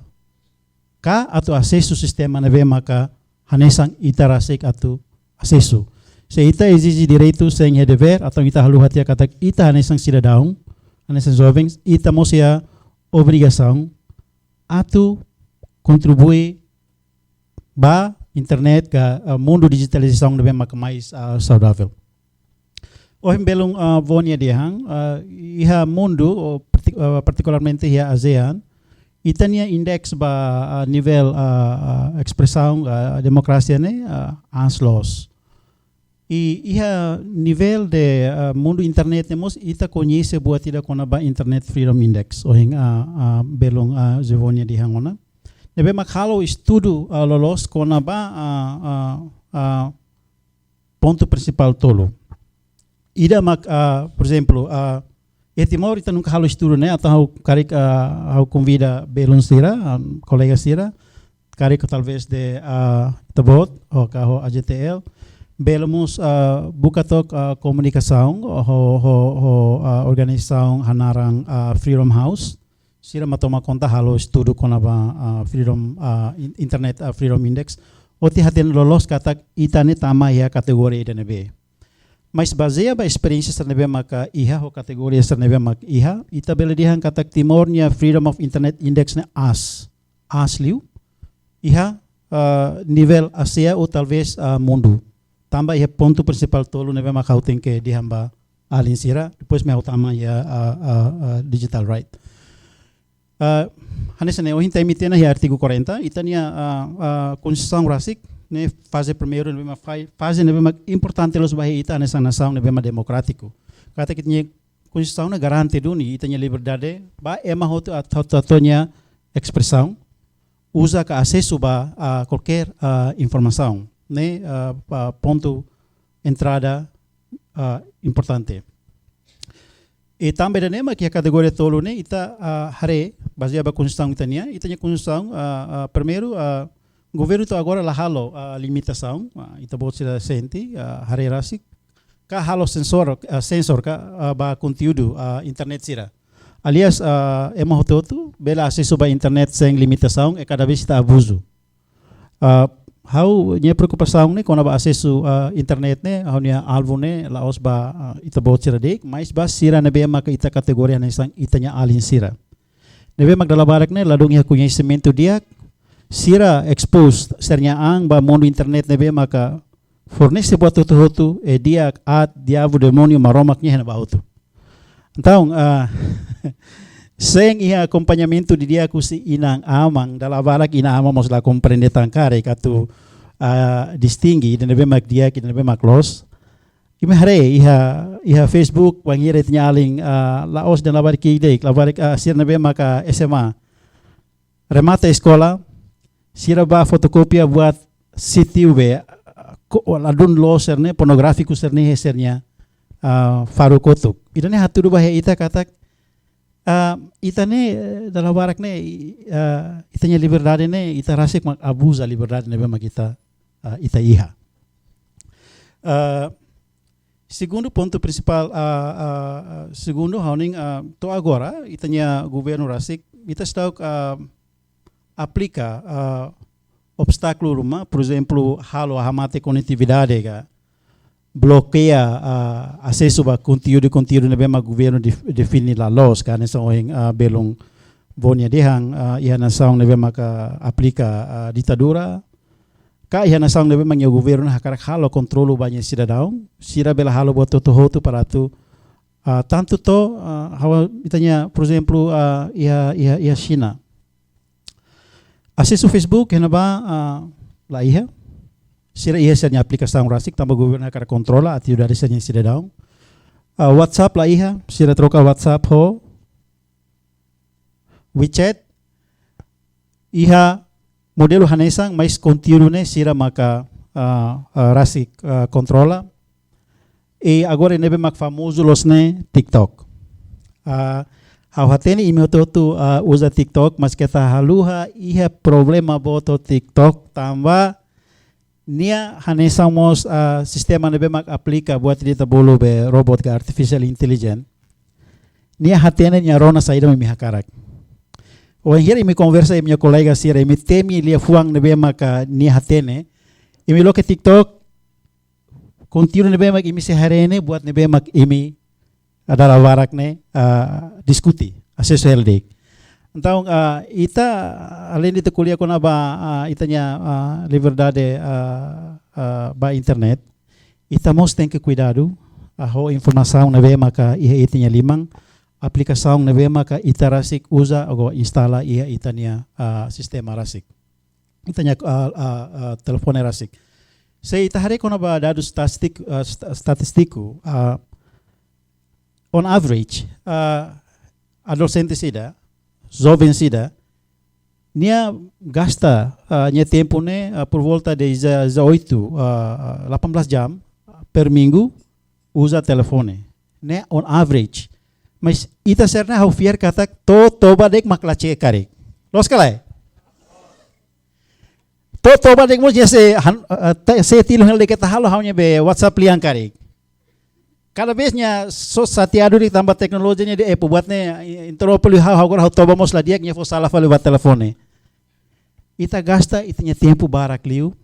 ka atu asesu sistema ne'ebé maka hanesan ita rasik atu asesu. Se ita ezije direitu sein iha devér, entaun ita haluha tiha katak ita hanesan sidadaun, hanesan jovens, ita mós iha obrigasaun atu kontribui ba internet ka, ah, mundu dijitalizasaun ne'ebé maka mais, ah, saudavel. Ohin belun, ah, Vonia dehan, ah, iha mundu, ou parti-, ah, partikularmente iha ASEAN, ita-nia indeks ba, ah, nivel, ah, ah, espresaun, ah, demokrasia ne'e, ah, aas loos. I iha nivel de, ah, mundu internet ne'e mós ita koñese buat ida kona-ba Internet Freedom Index, ohin, ah, ah, belun, ah, José Vonia dehan ona. Ne'ebé mak halo estudu, ah, loloos kona-ba, ah, ah, ah, pontu prinsipál tolu. Ida mak, ah, por ezemplu, ah, iha Timor ita nunka halo estudu ne'e, entaun ha'u karik, ah, ha'u konvida belun sira, ah, kolega sira, karik talvés de, ah, Ita-Boot, ou ka ho AJTL, bele mós, ah, buka took, ah, komunikasaun ho, ho, ho, ah, organizasaun hanaran, ah, Freedom House. Sira mak toma konta halo estudu kona-ba, ah, freedom, ah, in-, internet, ah, freedom index. Hodi hatene loloos katak ita ne'e tama iha kategoria ida ne'ebé. Mas bazeia ba esperiénsia sira ne'ebé maka iha ho kategoria sira ne'ebé maka iha, ita bele dehan katak Timor nia Freedom of Internet Index ne'e aas, aas liu. Iha, ah, nivel ASEAN ou talvés, ah, mundu. Tanba iha pontu prinsipál tolu ne'ebé maka ha'u tenke dehan ba alin sira, depois mak ha'u tama iha, ah, ah, ah, digital right. Ah, hanesan ne'e, ohin ita imi hatene iha artigu quarenta, ita-nia, ah, ah, konstituisaun rasik, ne'e faze primeiru ne'ebé mak fai-, faze ne'ebé mak importante loos ba ita hanesan nasaun ne'ebé mak demokrátiku. Katak ita-nia konstituisaun ne'e garante duni ita-nia liberdade ba ema hotu atu, atu, atu nia espresaun, uza ka asesu ba, ah, kualkér, ah, informasaun. Ne'e, ah, ah, pontu entrada, ah, importante. I tanba ida-ne'e mak iha kategoria tolu ne'e ita, ah, haree, bazeia ba Konstituisaun ita-nian, ita-nia Konstituisaun, ah, ah, primeiru, ah, governu to'o agora la halo, ah, limitasaun, ah, ita-boot sira sente, ah, haree rasik, ka halo sensór, ah, sensór ka, ah, ba konteúdu, ah, internet sira. Aliás, ah, ema hotu-hotu bele asesu ba internet sein limitasaun, i kada vez ita abuzu. Ah, ha'u-nia preokupasaun ne'e kona-ba asesu, ah, internet ne'e, ha'u-nia alvu ne'e la'ós ba, ah, ita-boot sira de'it, mais ba sira ne'ebé maka ita kategoria hanesan ita-nia alin sira. Ne'ebé mak dala barak ne'e ladún iha koñesimentu di'ak, sira expose sira-nia an ba mundu internet ne'ebé maka fornese buat hotu-hotu, eh, di'ak, aat, diabu, demóniu, Maromak nia iha ne'ebá hotu. Entaun, ah, sein iha akompañamentu didi'ak husi inan-aman, dala barak inan-aman mós la komprende tan karik atu, ah, distinge ida ne'ebé mak di'ak, ida ne'ebé mak loos. Imi haree iha, iha Facebook, wainhira ita-nia alin, ah, la'ós dehan labarik ki'ik de'it, labarik, ah, sira ne'ebé maka S M A. Remata eskola, sira bá fotokópia buat sitio be, ko-, ladún loos sira-ne'e, pornográfiku sira-ne'e, sira-nia, ah, faru kotuk. Ida-ne'e hatudu ba iha ita katak, ah, ita ne'e, eh, dala barak ne'e, i-, ah, ita-nia liberdade ne'e, ita rasik mak abuza liberdade ne'ebé mak ita, ah, ita iha. Ah, segundu pontu prinsipál, ah, ah, ah, segundu, ha'u hanoin, ah, to'o agora, ita-nia governu rasik, ita seidauk, ah, aplika, ah, obstákulu ruma, por ezemplu, halo hamate konetividade ka, blokeia, ah, asesu ba konteúdu, konteúdu ne'ebé mak governu def-, define la loos, ka hanesan ohin, ah, belun Vânia dehan, ah, iha nasaun ne'ebé maka aplika, ah, ditadura, ka iha nasaun ne'ebé mak nia governu hakarak halo kontrolu ba nia sidadaun, sira bele halo buat hotu-hotu para atu, ah, tantu to'o, ah, ha'u, ita-nia, por ezemplu, ah, iha, iha, iha Xina. Asesu Facebook iha ne'ebá, ah, la iha. Sira iha sira-nia aplikasaun rasik tanba governu hakarak kontrola atividade sira-nia sidadaun. Ah, WhatsApp la iha, sira troka WhatsApp ho WeChat. Iha modelu hanesan, mais konteúdu ne'e sira maka, ah, ah, rasik, ah, kontrola. I agora ne'ebé mak famozu loos ne'e TikTok. Ah, ha'u hatene imi hotu-hotu, ah, uza TikTok, mas keta haluha iha problema boot ho TikTok tanba nia hanesan mós, ah, sistema ne'ebé mak aplika buat ida ita bolu be robot ka artificial intelligence. Nia hatene nia rona saida mak imi hakarak. Wainhira imi konversa imi-nia kolega sira, imi temi liafuan ne'ebé maka nia hatene, imi loke TikTok, konteúdu ne'ebé mak imi sei haree ne'e buat ne'ebé mak imi dala barak ne'e, ah, diskute, asesu hela de'it. Entaun, ah, ita, alende ita ko'alia kona-ba, ah, ita-nia, ah, liberdade, ah, ah, ba internet, ita mós tenke kuidadu, ah, ho informasaun ne'ebé maka iha ita-nia liman, aplikasaun ne'ebé maka ita rasik uza ou instala iha ita-nia, ah, sistema rasik. Ita-nia, ah, ah, ah, telefone rasik. Se ita haree kona-ba dadus statistik-, ah, sta-, statístiku, ah, on average, ah, adolexente sira, joven sira, nia gasta, ah, nia tempu ne'e, ah, por volta de deza-, dezoito, ah, ah, delapan belas jam per minggu uza telefone. Ne'e on average. Mas ita sira-ne'e ha'u fiar katak to'o toba de'it mak la cek karik. Loos ka lae? To'o toba de'it mós nia sei han-, eh, eh, te-, sei tilun hela de'it keta halo ha'u-nia be WhatsApp lian karik. Kada vez nia só xateadu de'it tanba teknolojia nia de'it, eh, buat ne'e, eh, interrompe liu ha'u, ha'u agora ha'u toba mós la di'ak, nia fó sala fali ba telefone. Ita gasta ita-nia tempu barak liu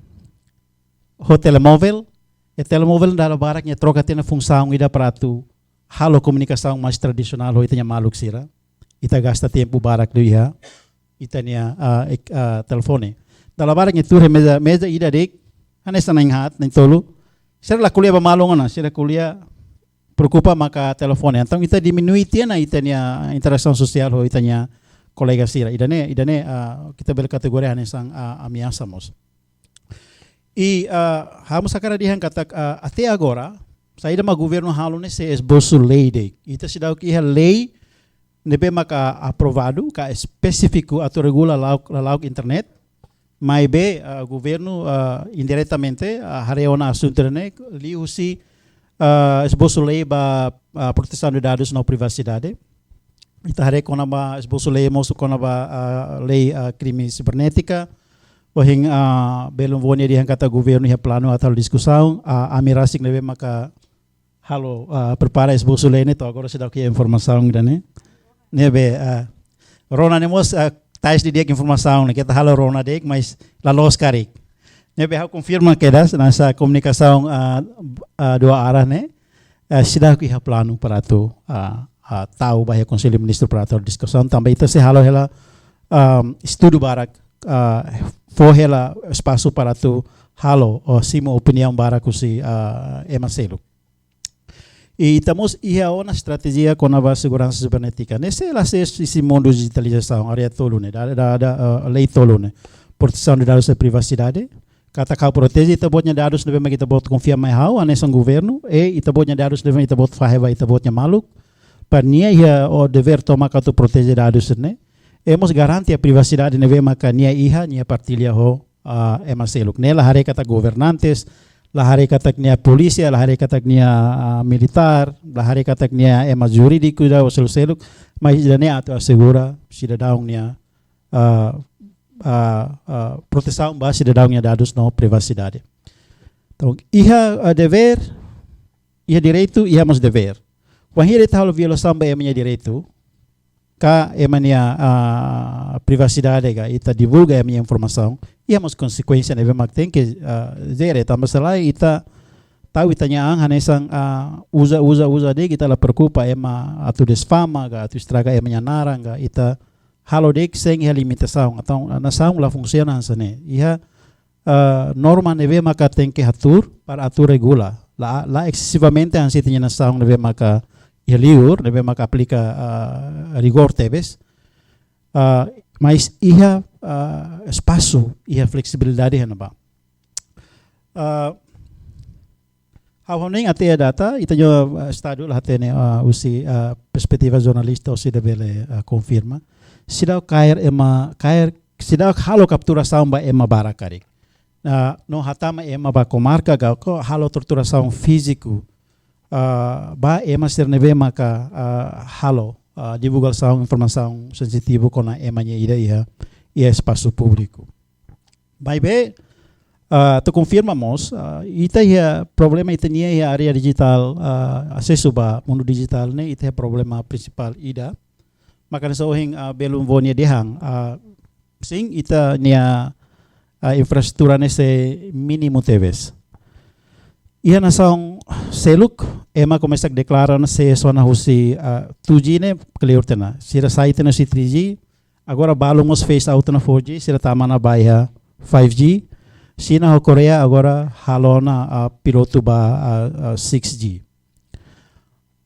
ho telemóvel, i telemóvel dala barak nia troka tiha ona funsaun ida para atu halo komunikasaun mais tradisionál ho ita-nia maluk sira. Ita gasta tempu barak liu iha ita-nia, ah, ek-, ah, telefone. Dala barak nia tuur iha meza, meza ida de'it, hanesan na'in haat, na'in tolu. Sira la ko'alia ba maluk ona, sira ko'alia preokupa maka telefone. Entaun ita diminui tiha ona ita-nia interasaun sosiál ho ita-nia kolega sira. Ida-ne'e, ida-ne'e, ah, ita bele kategoria hanesan, ah, ameasa mós. I, ah, ha'u mós hakarak dehan katak, ah, até agora, saida mak governu halo ne'e sei esbosu lei de'it. Ita seidauk iha lei ne'ebé maka aprovadu, ka espesífiku atu regula lala'ok, lala'ok internet. Maibé, ah, governu, ah, indiretamente, ah, haree ona asuntu ne'e liuhusi ah, esbosu lei ba, ah, protesaun de dadus no privasidade. Ita haree kona-ba esbosu lei mosu kona-ba, ah, lei, ah, krime sibernétika. Ohin, ah, belun Vónia dehan katak governu iha planu atu halo diskusaun, ah, ami rasik ne'ebé maka halo, ah, prepara esbosu lei ne'e, to'o agora seidauk iha informasaun ida-ne'e. Ne'ebé, ah, rona ne'e mós, ah, tais didi'ak informasaun ne'e, keta halo rona de'it, mas la loos karik. Ne'ebé ha'u konfirma kedas, hanesan komunikasaun, ah, ah, dua arah ne'e, ah, seidauk iha planu para atu, ah, ah, tau ba iha Konsellu Ministru para atu diskusaun, tanba ita sei halo hela, ah, estudu barak, ah, fó hela espasu para atu halo, ou simu opiniaun barak husi, ah, ema seluk. I ita mós iha ona estratéjia kona-ba seguransa sibernétika. Ne'e sei la sees husi mundu dijitalizasaun, área tolu ne'e, da, da, da, eh, lei tolu ne'e. Protesaun de dadus no privasidade. Katak ha'u proteje ita-boot nia dadus ne'ebé mak ita-boot konfia mai ha'u, hanesan governu, i ita-boot nia dadus ne'ebé mak ita-boot fahe ba ita-boot nia maluk. Para nia iha o devér tomak atu proteje dadus ne'e. I mós garante privasidade ne'ebé maka nia iha, nia partilla ho, ah, ema seluk. Ne'e la haree katak governantes, la haree katak nia polísia, la haree katak nia, ah, militár, la haree katak nia ema jurídiku ida ou seluk-seluk, mas ida-ne'e atu asegura sidadaun nia, ah, ah, ah, protesaun ba sidadaun nia dadus no privasidade. Entaun, iha, ah, devér, iha direitu, iha mós devér. Wainhira ita halo violasaun ba ema nia direitu, ka ema nia, ah, privasidade ka ita divulga ema nia informasaun, iha mós konsekuénsia ne'ebé mak tenke, ah, jere, tanba se lae ita tau ita-nia an hanesan, ah, uza, uza, uza de'it, ita la preokupa ema atu difama ka atu estraga ema nia naran ka ita halo de'it sein iha limitasaun. Entaun, ah, nasaun la funsiona hanesan ne'e. Iha, ah, norma ne'ebé maka tenke hatuur para atu regula. La, la eksesivamente hanesan ita-nia nasaun ne'ebé maka iha liur, ne'ebé maka aplika, ah, rigór tebes. Ah, mas iha, ah, espasu, iha fleksibilidade iha ne'ebá. Ah, ha'u hanoin até data, ita-nia, ah, estadu la hatene, ah, husi, ah, perspetiva jornalista husi ida bele, ah, konfirma. Seidauk kaer ema, kaer, seidauk halo kapturasaun ba ema barak karik. Ah, no hatama ema ba komarka ka, ka halo torturasaun fíziku, ah, ba ema sira ne'ebé maka, ah, halo, ah, divulgasaun informasaun sensitivu kona ema nia ida iha, iha espasu públiku. Maibé, ah, atu konfirma mós, ah, ita iha problema ita-nia iha área dijitál, ah, asesu ba mundu dijitál ne'e, ita iha problema prinsipál ida. Maka hanesan ohin, ah, belun Vónia dehan, ah, sin, ita-nia, ah, infraestrutura ne'e sei mínimu tebes. Iha nasaun seluk, ema komesa deklara ona sei sona husi, ah, two G ne'e kleur tiha ona. Sira sai tiha ona husi three G, agora balun mós phase out ona four G, sira tama ona ba iha five G. Xina ho Koreia agora halo ona, ah, pilotu ba, ah, ah, six G.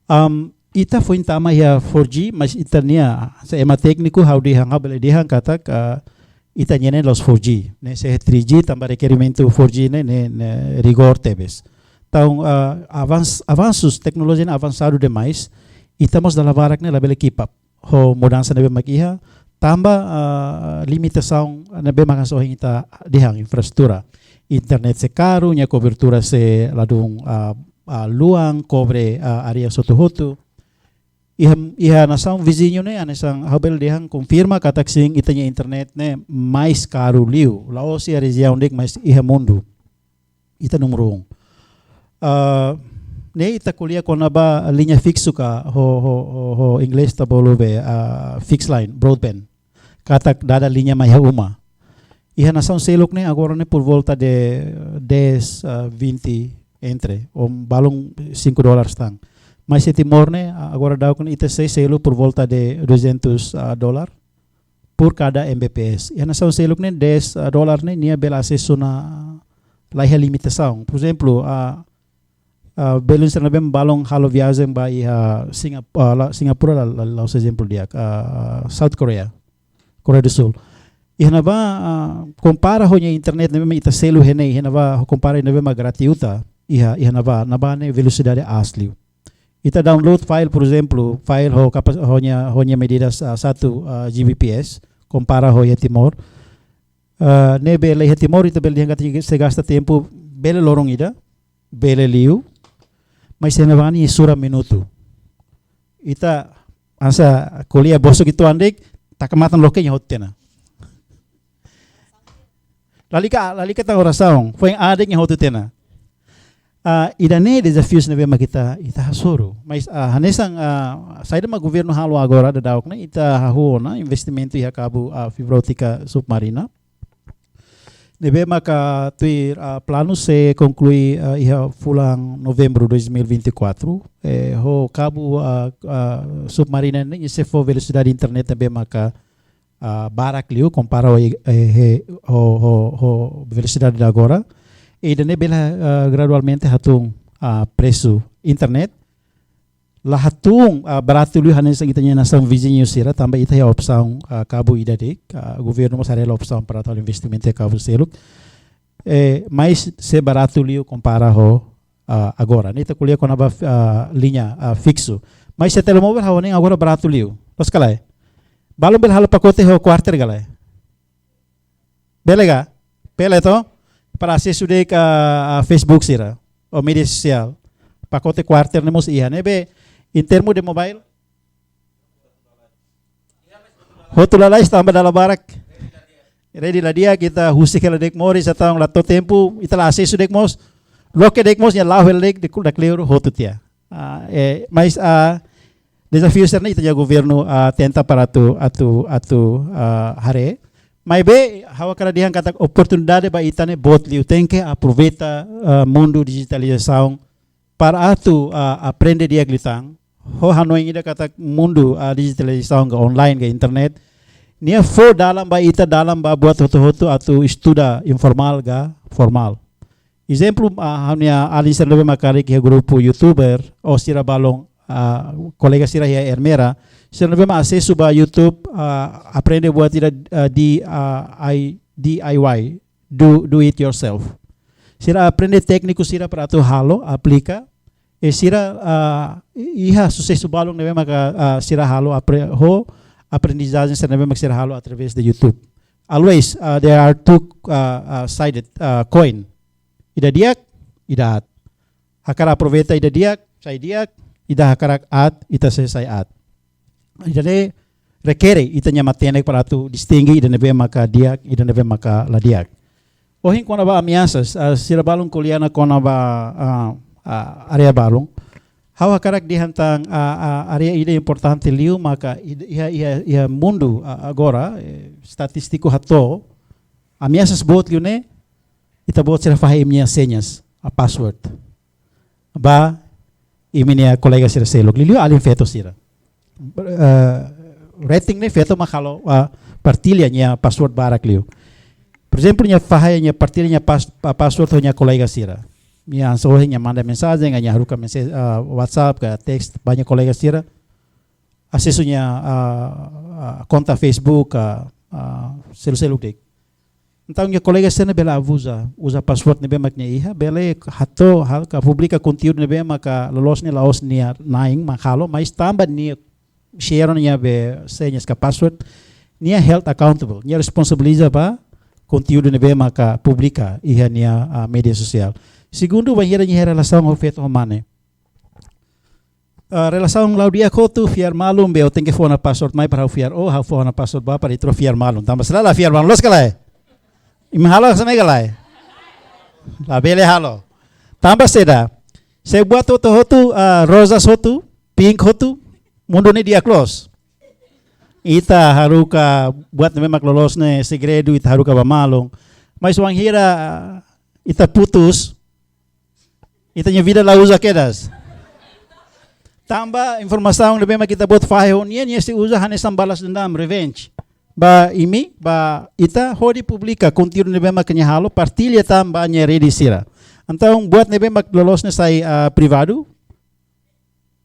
Am, ita foin tama iha four G, mas ita-nia, se ema tékniku ha'u dehan, ha'u bele dehan katak, ah, ita-nia ne'e la'ós four G, ne'e sei three G, tanba rekerimentu four G ne'e, ne'e, ne'e rigór tebes. Entaun, ah, avans-, avansus, teknolojia ne'e avansadu demais, ita mós dala barak ne'e labele keep up ho mudansa ne'ebé mak iha, tanba, ah, limitasaun ne'ebé mak hanesan ohin ita dehan, infraestrutura. Internet sei karu, nia kobertura sei ladún, ah, ah, luan, kobre, ah, área hotu-hotu. Iha, iha nasaun viziñu ne'e, hanesan ha'u bele dehan konfirma katak sin, ita-nia internet ne'e mais karu liu. La'ós iha rejiaun de'it, mas iha mundu. Ita númeru un. Ah, ne'e ita ko'alia kona-ba liña fiksu ka ho, ho, ho, ho inglés ita bolu be, ah, fixed line, broadband. Katak dada liña mai iha uma. Iha nasaun seluk ne'e agora ne'e por volta de dez, ah, vinte entre, ou balun cinco dólares tan. Mas iha Timor ne'e, ah, agora daudaun ita sei selu por volta de duzentos, ah, dólar por cada M B P S. Iha nasaun seluk ne'e dez, ah, dólar ne'e nia bele asesu ona, la iha limitasaun. Por ezemplu, ah, ah, belun sira ne'ebé balun halo viajen ba iha Singap-, ah, la, Singapura la, la, la'ós ezemplu di'ak, ah, South Korea, Koreia do Sul. Iha ne'ebá, ah, kompara ho nia internet ne'ebé ita selu iha ne'e, iha ne'ebá, kompara ne'ebé mak gratuita, iha, iha ne'ebá, ne'ebá ne'e velosidade aas liu. Ita download file, por ezemplu, file ho kapas-, ho nia, ho nia medidas, ah, satu, ah, G B P S, kompara ho iha Timor. Ah, ne'ebé iha Timor, ita bele dehan katak sei gasta tempu, bele loron ida, bele liu. Mas ema bá ne'e sura minutu. Ita hanesan ko'alia bosok uitoan de'it, taka matan loke nia hotu tiha ona. Lalika, lalika tan orasaun, foin aat de'it nia hotu tiha ona. Ah, ida-ne'e dezafiu sira ne'ebé mak ita, ita hasoru. Mas, ah, hanesan, ah, saida mak governu halo agora daudaun ne'e, ita hahú ona investimentu iha kabu, ah, fibra óptika submarina. Ne'ebé maka tuir, ah, planu sei konklui, ah, iha fulan Novembru dois mil e vinte e quatro. Eh, ho kabu, ah, ah, submarina ne'e sei fó velosidade internet ne'ebé maka, ah, barak liu kompara ho, eh, he, ho, ho, ho velosidade agora. I ida-ne'e bele, ah, gradualmente hatún, ah, presu internet. La hatún, ah, baratu liu hanesan ita-nia nasaun viziñu sira, tanba ita iha opsaun, ah, kabu ida de'it, ah, governu mós haree hela opsaun para atu halo investimentu iha kabu seluk. Eh, mas sei baratu liu kompara ho, ah, agora. Ne'e ita ko'alia kona-ba, ah, liña, ah, fiksu. Mas se telemovel ha'u hanoin agora baratu liu. Loos ka lae? Balun bele halo pakote ho kuarter ka lae? Bele ka? Bele to? Para asesu de'it ka, ah, Facebook sira, ou média sosiál. Pakote kuarter ne'e mós iha, ne'ebé, em termo de mobile, hotu lalais tanba dala barak. Rede la di'ak, ita husik hela de'it moris, entaun la to'o tempu, ita la asesu de'it mós. Loke de'it mós, nia la'o hela de'it, de'it dak kleur hotu tiha. Ah, eh, mas, ah, dezafiu sira-ne'e ita-nia governu, ah, tenta para atu, atu, atu, ah, haree. Maibé, ha'u hakarak dehan katak oportunidade ba ita ne'e boot liu, tenke aproveita, ah, mundu dijitalizasaun para atu, ah, aprende di'ak liután. Ho hanoin ida katak mundu, ah, dijitalizasaun ka online ka internet, nia fó dalan ba ita, dalan ba buat hotu-hotu atu estuda informál ka formál. Ezemplu, ah, ha'u-nia alin sira ne'ebé mak karik iha grupu YouTuber, ou sira balun, ah, kolega sira iha Ermera, sira ne'ebé mak asesu ba YouTube, ah, aprende buat ida, ah, di, ah, I, D I Y, do, do it yourself. Sira aprende tékniku sira para atu halo, aplika, i sira, ah, i-, iha susesu balun ne'ebé maka, ah, sira halo apre-, ho aprendizajen sira ne'ebé maka sira halo através de YouTube. Always, ah, there are two, ah, ah, sided, ah, coin. Ida di'ak, ida aat. Hakarak aproveita ida di'ak, sai di'ak, ida hakarak aat, ita sei sai aat. Ida-ne'e rekere ita-nia matenek para atu distinge ida ne'ebé maka di'ak, ida ne'ebé maka la di'ak. Ohin kona-ba ameasas, ah, sira balun ko'alia ona kona-ba, ah, ah, área balun. Ha'u hakarak dehan tan, ah, ah, área ida importante liu maka ida, iha, iha, iha mundu, ah, agora, eh, estatístiku hato'o, ameasas boot liu ne'e, ita-boot sira fahe imi-nia señas, ah, password. Ba imi-nia kolega sira seluk. Liuliu alin feto sira. Eh, rating ne'e feto mak halo, ah, partilla nia password barak liu. Por ezemplu, nia fahe nia partilla nia pas-, pa-, password ho nia kolega sira. Nia hanesan ohin nia manda mensajen, nia haruka mensa-, ah, WhatsApp ka text ba nia kolega sira. Asesu nia, ah, ah, konta Facebook, ah, ah, selu-seluk de'it. Entaun nia kolega sira ne'e bele abuza, uza password ne'ebé mak nia iha, bele hato'o, hal ka publika konteúdu ne'ebé maka loloos ne'e la'ós nia na'in mak halo, mas tanba nia share nia be señas ka password, nia held accountable, nia responsabiliza ba konteúdu ne'ebé maka publika iha nia, ah, média sosiál. Segundu, bainhira nia iha relasaun ho feto ho mane. Ah, relasaun la'o di'ak hotu, fiar malu, be ó tenke fó ona password mai para ha'u fiar, ó ha'u fó ona password ba para ita rua fiar malu. Tanba se lae la fiar malu, loos ka lae? Imi halo hanesan ne'e ka lae? Labele halo. Tanba saida? Se buat hotu-hotu, ah, rosas hotu, pink hotu, mundu ne'e di'ak loos. Ita haruka buat ne'ebé mak loloos ne'e segredu, ita haruka ba malu. Mas wainhira, ah, ita putus, ita-nia vida la uza kedas. Tanba informasaun ne'ebé mak ita-boot fahe ho nia, nia sei uza hanesan balas dendam, revenge. Ba imi, ba ita, hodi publika konteúdu ne'ebé mak nia halo, partilla tan ba nia rede sira. Entaun, buat ne'ebé mak loloos ne'e sai, ah, privadu,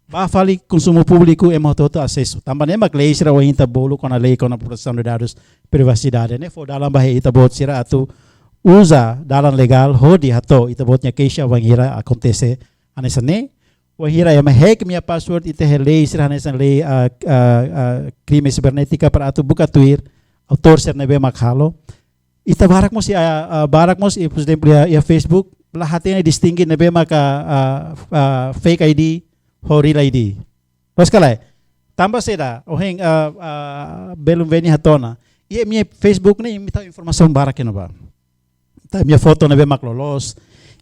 ba fali konsumu públiku ema hotu-hotu asesu. Tanba ne'e mak lei sira ohin ita bolu kona lei kona protesaun de dadus, privasidade ne'e fó dalan ba iha ita-boot sira atu uza dalan legál hodi hato'o ita-boot nia keixa wainhira akontese hanesan ne'e. Wainhira ema hack imi-nia password, ita iha lei sira hanesan lei, ah, ah, ah, krime sibernétika para atu buka tuir autór sira ne'ebé mak halo. Ita barak mós iha, ah, barak mós iha, por ezemplu, iha, iha Facebook, la hatene distinge ne'ebé maka, ah, ah, fake I D ho real I D. Loos ka lae? Tanba saida, ohin, ah, ah, belun Veni hato'o ona. Iha imi-nia Facebook ne'e imi tau informasaun barak iha ne'ebá. Tau imi-nia foto ne'ebé mak loloos,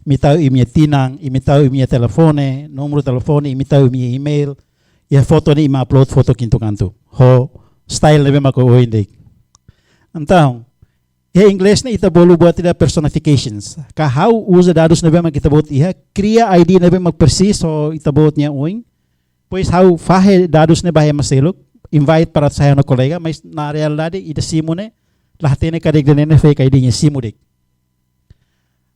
imi tau imi-nia tinan, imi tau imi-nia telefone, númeru telefone, imi tau imi-nia email. Iha foto ne'e imi upload foto kintu kantu. Ho style ne'ebé mak oin de'it. Entaun, iha inglés ne'e ita bolu buat ida personifications. Ka ha'u uza dadus ne'ebé mak ita-boot iha, kria I D ne'ebé mak persis ho ita-boot nia oin. Depois ha'u fahe dadus ne'e ba ema seluk, invite para sai ona kolega, mas na realidade ida simu ne'e, la hatene karik ida-ne'e ne'e fake I D, nia simu de'it.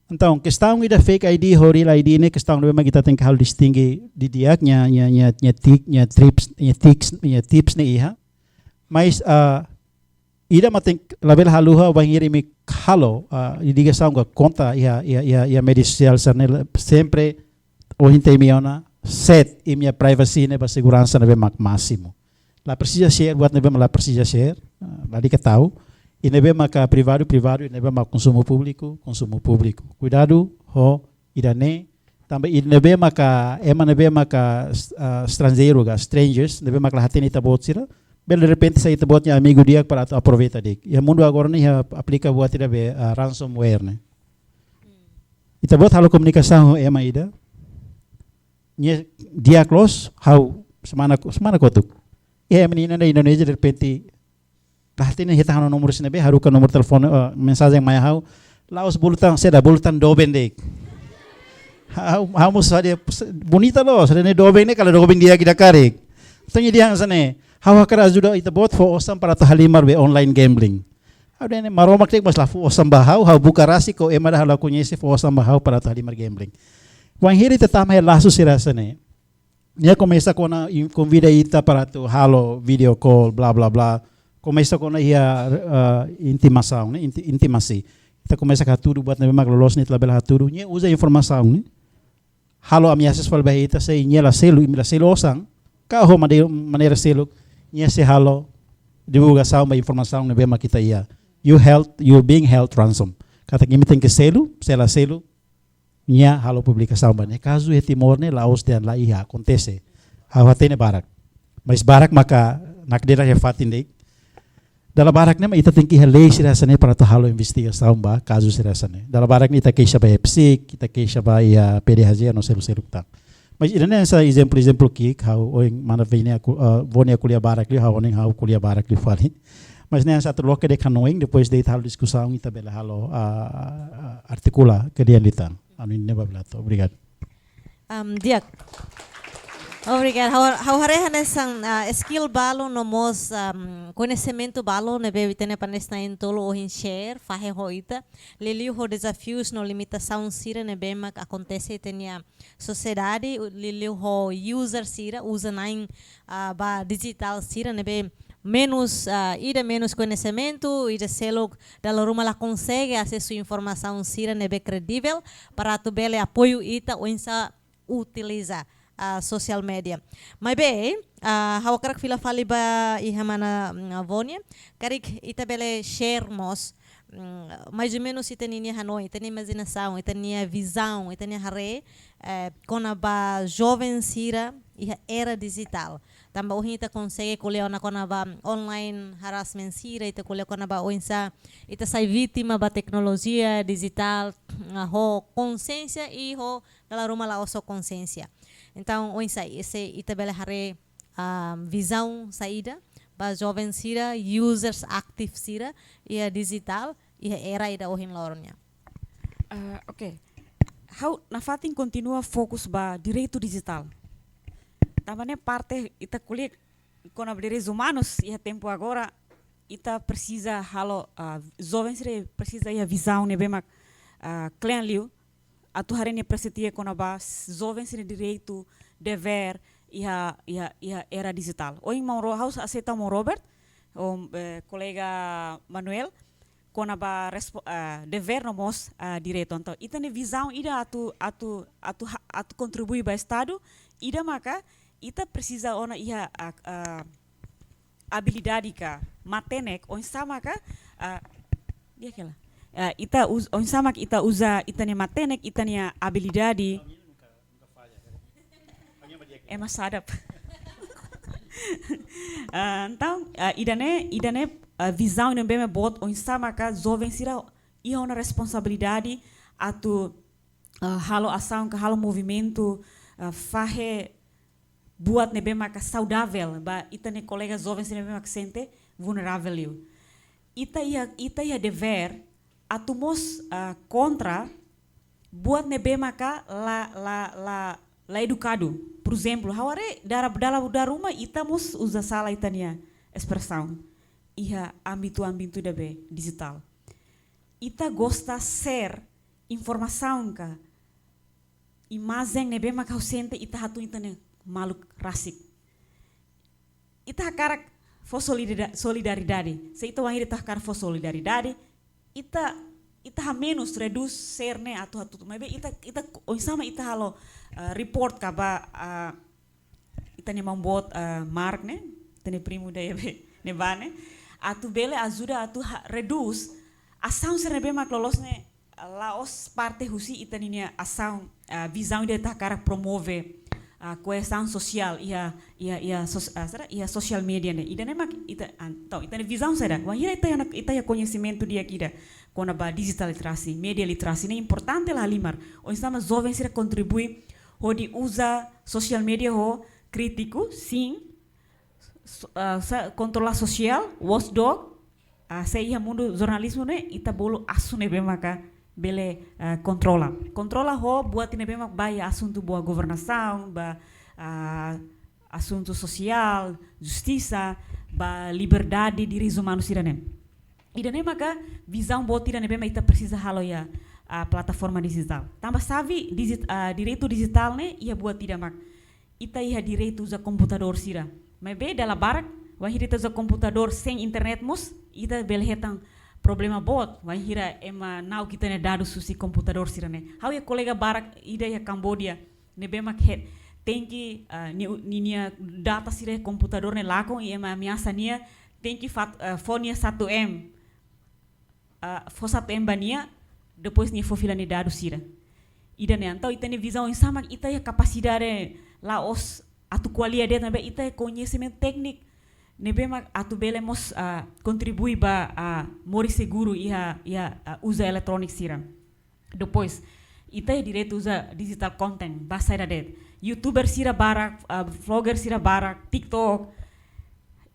Entaun, kestaun ida fake I D ho real I D ne'e kestaun ne'ebé mak ita tenke halo distinge didi'ak, nia, nia, nia, nia tik, nia trips, nia tips, nia tips ne'e iha. Mas, ah, ida mak tenke labele haluha bainhira imi halo, ah, ligasaun ka konta iha, iha, iha, iha média sosiál sira-ne'e sempre ohin ita imi ona set imi-nia privacy ne'e ba seguransa ne'ebé mak másimu. La presiza share buat ne'ebé mak la presiza share, ah, lalika tau. I ne'ebé maka privadu, privadu, i ne'ebé maka konsumu públiku, konsumu públiku. Kuidadu ho ida-ne'e, tanba ida ne'ebé maka, ema ne'ebé maka, ah, estranjeiru ka, strangers, ne'ebé maka la hatene ita-boot sira, bele derrepente sai ita-boot nia amigu di'ak para atu aproveita de'it. Iha mundu agora ne'e iha aplika buat ida be, ah, ransomware ne'e. Ita-boot halo komunikasaun ho ema ida, nia di'ak loos, ha'u semana, semana kotuk. Iha ema ida iha Indonézia derrepente la hatene hetan ha'u-nia númeru sira ne'ebé, haruka númeru telefone, eh, mensajen mai ha'u. La'ós bolu tan saida, bolu tan doben de'it. Ha'u, ha'u mós saida, bonita loos, saida ne'e doben ne'e, kala doben di'ak ida karik. Entaun nia dehan hanesan ne'e, ha'u hakarak ajuda ita-boot fó osan para atu halimar be online gambling. Ha'u dehan ne'e Maromak de'it mós la fó osan ba ha'u, ha'u buka rasik ho ema ida ha'u la koñese fó osan ba ha'u para atu halimar gambling. Wainhira ita tama iha lasu sira hanesan ne'e, nia komesa kona in-, konvida ita para atu halo video call, bla, bla, bla. Komesa kona iha, eh, intimasaun, ne'e, inti-, intimasi. Ita komesa hatudu buat ne'ebé mak loloos ne'e ita labele hatudu. Nia uza informasaun ne'e halo ameasas fali ba ita, se nia la selu, imi la selu osan, ka ho mane-, maneira seluk, nia sei halo divulgasaun ba informasaun ne'ebé mak ita iha. You held, you being held ransom. Katak imi tenke selu, se la selu, nia halo publikasaun ba ne'e. Kazu iha Timor ne'e la'ós dehan la iha, akontese. Ha'u hatene barak. Mas barak maka nakdera iha fatin de'it. Dala barak ne'e mak ita tenke iha lei sira hanesan ne'e para atu halo investigasaun ba kazu sira hanesan ne'e. Dala barak ne'e ita keixa ba EPSIC, ita keixa ba iha PDHJ no seluk-seluk tan. Mas ida-ne'e hanesan ezemplu, ezemplu ki'ik, ha'u ohin mana Veni aku, eh, Voni ko'alia barak liu, ha'u ohin ha'u ko'alia barak liu fali. Mas ne'e hanesan atu loke de'it hanoin, depois de'it halo diskusaun, ita bele halo, ah, ah, artikula ke dia litan. Anu ne'e ba belato. Obrigadu. Am, di'ak. Obrigadu. Ha'u, ha'u haree hanesan, ah, skill balu no mós, am, koñesimentu balu ne'ebé ita-nia panelis na'in-tolu ohin share, fahe ho ita. Liuliu ho dezafius no limitasaun sira ne'ebé mak akontese ita-nia sosiedade, u-, liuliu ho user sira, uza-na'in, ah, ba dijitál sira ne'ebé menus, ah, ida menus koñesimentu, ida seluk dala ruma la konsege asesu informasaun sira ne'ebé kredivel, para atu bele apoiu ita oinsá utiliza, ah, social media. Maibé, ah, ha'u hakarak fila fali ba iha mana, mm, Voni, karik ita bele share mós, mm, mais ou menus ita-nia hanoin, ita-nia imajinasaun, ita-nia vizaun, ita-nia haree, eh, kona-ba joven sira iha era dijitál. Tanba ohin ita konsege ko'alia ona kona-ba online harassment sira, ita ko'alia kona-ba oinsá ita sai vítima ba teknolojia dijitál, ah, ho konxiénsia i ho dala ruma la'ós ho konxiénsia. Entaun, oinsá, se ita bele haree, ah, vizaun saida ba joven sira, users aktif sira iha dijitál, iha era ida ohin loron nian. Ah, oke. Ha'u nafatin kontinua fokus ba direitu dijitál. Tanba ne'e parte ita ko'alia kona-ba direitus umanus iha tempu agora, ita presiza halo, ah, joven sira presiza iha vizaun ne'ebé mak, ah, klean liu, atu haree nia perspektiva kona-ba s-, joven sira-nia direitu, devér, iha, iha, iha era dijitál. Ohin maun Ro-, ha'u aseita maun Robert, ho, eh, kolega Manuel, kona-ba respo-, ah, devér no mós, ah, direitu. Entaun, ita-nia vizaun ida atu, atu, atu ha-, atu kontribui ba Estadu, ida maka, ita presiza ona iha, ah, ah, abilidade ka matenek, oinsá maka, ah, di'ak hela. eh, ita us-, oinsá mak ita uza ita-nia matenek, ita-nia abilidade. Ema sadap. Ah, entaun, ah, ida-ne'e, ida-ne'e, ah, vizaun ne'ebé mak boot, oinsá maka joven sira iha ona responsabilidade atu, ah, halo asaun ka halo movimentu, ah, fahe buat ne'ebé maka saudavel ba ita-nia kolega joven sira ne'ebé maka sente vulneravel liu. Ita iha, ita iha devér atu mós, ah, kontra buat ne'ebé maka la, la, la, la edukadu. Por ezemplu, ha'u haree dala, dala, dala ruma ita mós uza sala ita-nia espresaun iha ámbitu, ámbitu ida be dijitál. Ita gosta share informasaun ka imajen ne'ebé maka ha'u sente ita hatún ita-nia maluk rasik. Ita hakarak fó solidida-, solidariedade. Se ita wainhira ita hakarak fó solidariedade, ita, ita hamenus, redús share ne'e atu hatutu. Maibé ita, ita oinsá mak ita halo, ah, report ka ba, ah, ita-nia maun boot, ah, Mark ne'e, ita-nia primu ida ne'ebá ne'e, atu bele ajuda atu ha-, redús asaun sira ne'ebé mak loloos ne'e la'ós parte husi ita-nia asaun, ah, vizaun ida ita hakarak promove, ah, koezaun sosiál iha, iha, iha sos-, ah, saida, iha social media ne'e. Ida-ne'e mak ita, ah, entaun, ita-nia vizaun saida. Wainhira ita iha, ita iha koñesimentu di'ak ida kona-ba digital literacy, media literacy ne'e importante la halimar. Oinsá mak joven sira kontribui hodi uza social media ho krítiku, sin, so-, ah, sa-, kontrola sosiál, watchdog, ah, se iha mundu jornalizmu ne'e, ita bolu asaun ne'ebé maka bele, ah, kontrola. Kontrola ho buat ne'ebé mak ba iha asuntu boa governasaun, ba, ah, asuntu sosiál, justisa, ba liberdade direitus umanus sira-ne'e. Ida-ne'e maka vizaun boot ida ne'ebé mak ita presiza halo iha, ah, plataforma dijitál. Tanba xave dijit-, ah, direitu dijitál ne'e iha buat ida mak ita iha direitu uza komputadór sira. Maibé dala barak, wainhira ita uza komputadór sein internet mós, ita bele hetan problema boot, wainhira ema na'ok ita-nia dadus husi komputadór sira-ne'e. Ha'u iha kolega barak ida iha Kamboja, ne'ebé mak he-, tenke, ah, ni-, ni-, nia data sira iha komputadór ne'e lakon, i ema ameasa nia, tenke fat-, ah, fó nia satu M. Ah, fó satu M ba nia, depois nia fó fila nia dadus sira. Ida-ne'e, entaun ita-nia vizaun oinsá mak ita iha kapasidade la'ós atu ko'alia de'it, maibé ita iha koñesimentu tékniku ne'ebé mak atu bele mós, ah, kontribui ba, ah, moris seguru iha, iha, ah, uza eletróniku sira. Depois, ita iha direitu uza digital content, ba saida de'it. YouTuber sira barak, ah, vlogger sira barak, TikTok,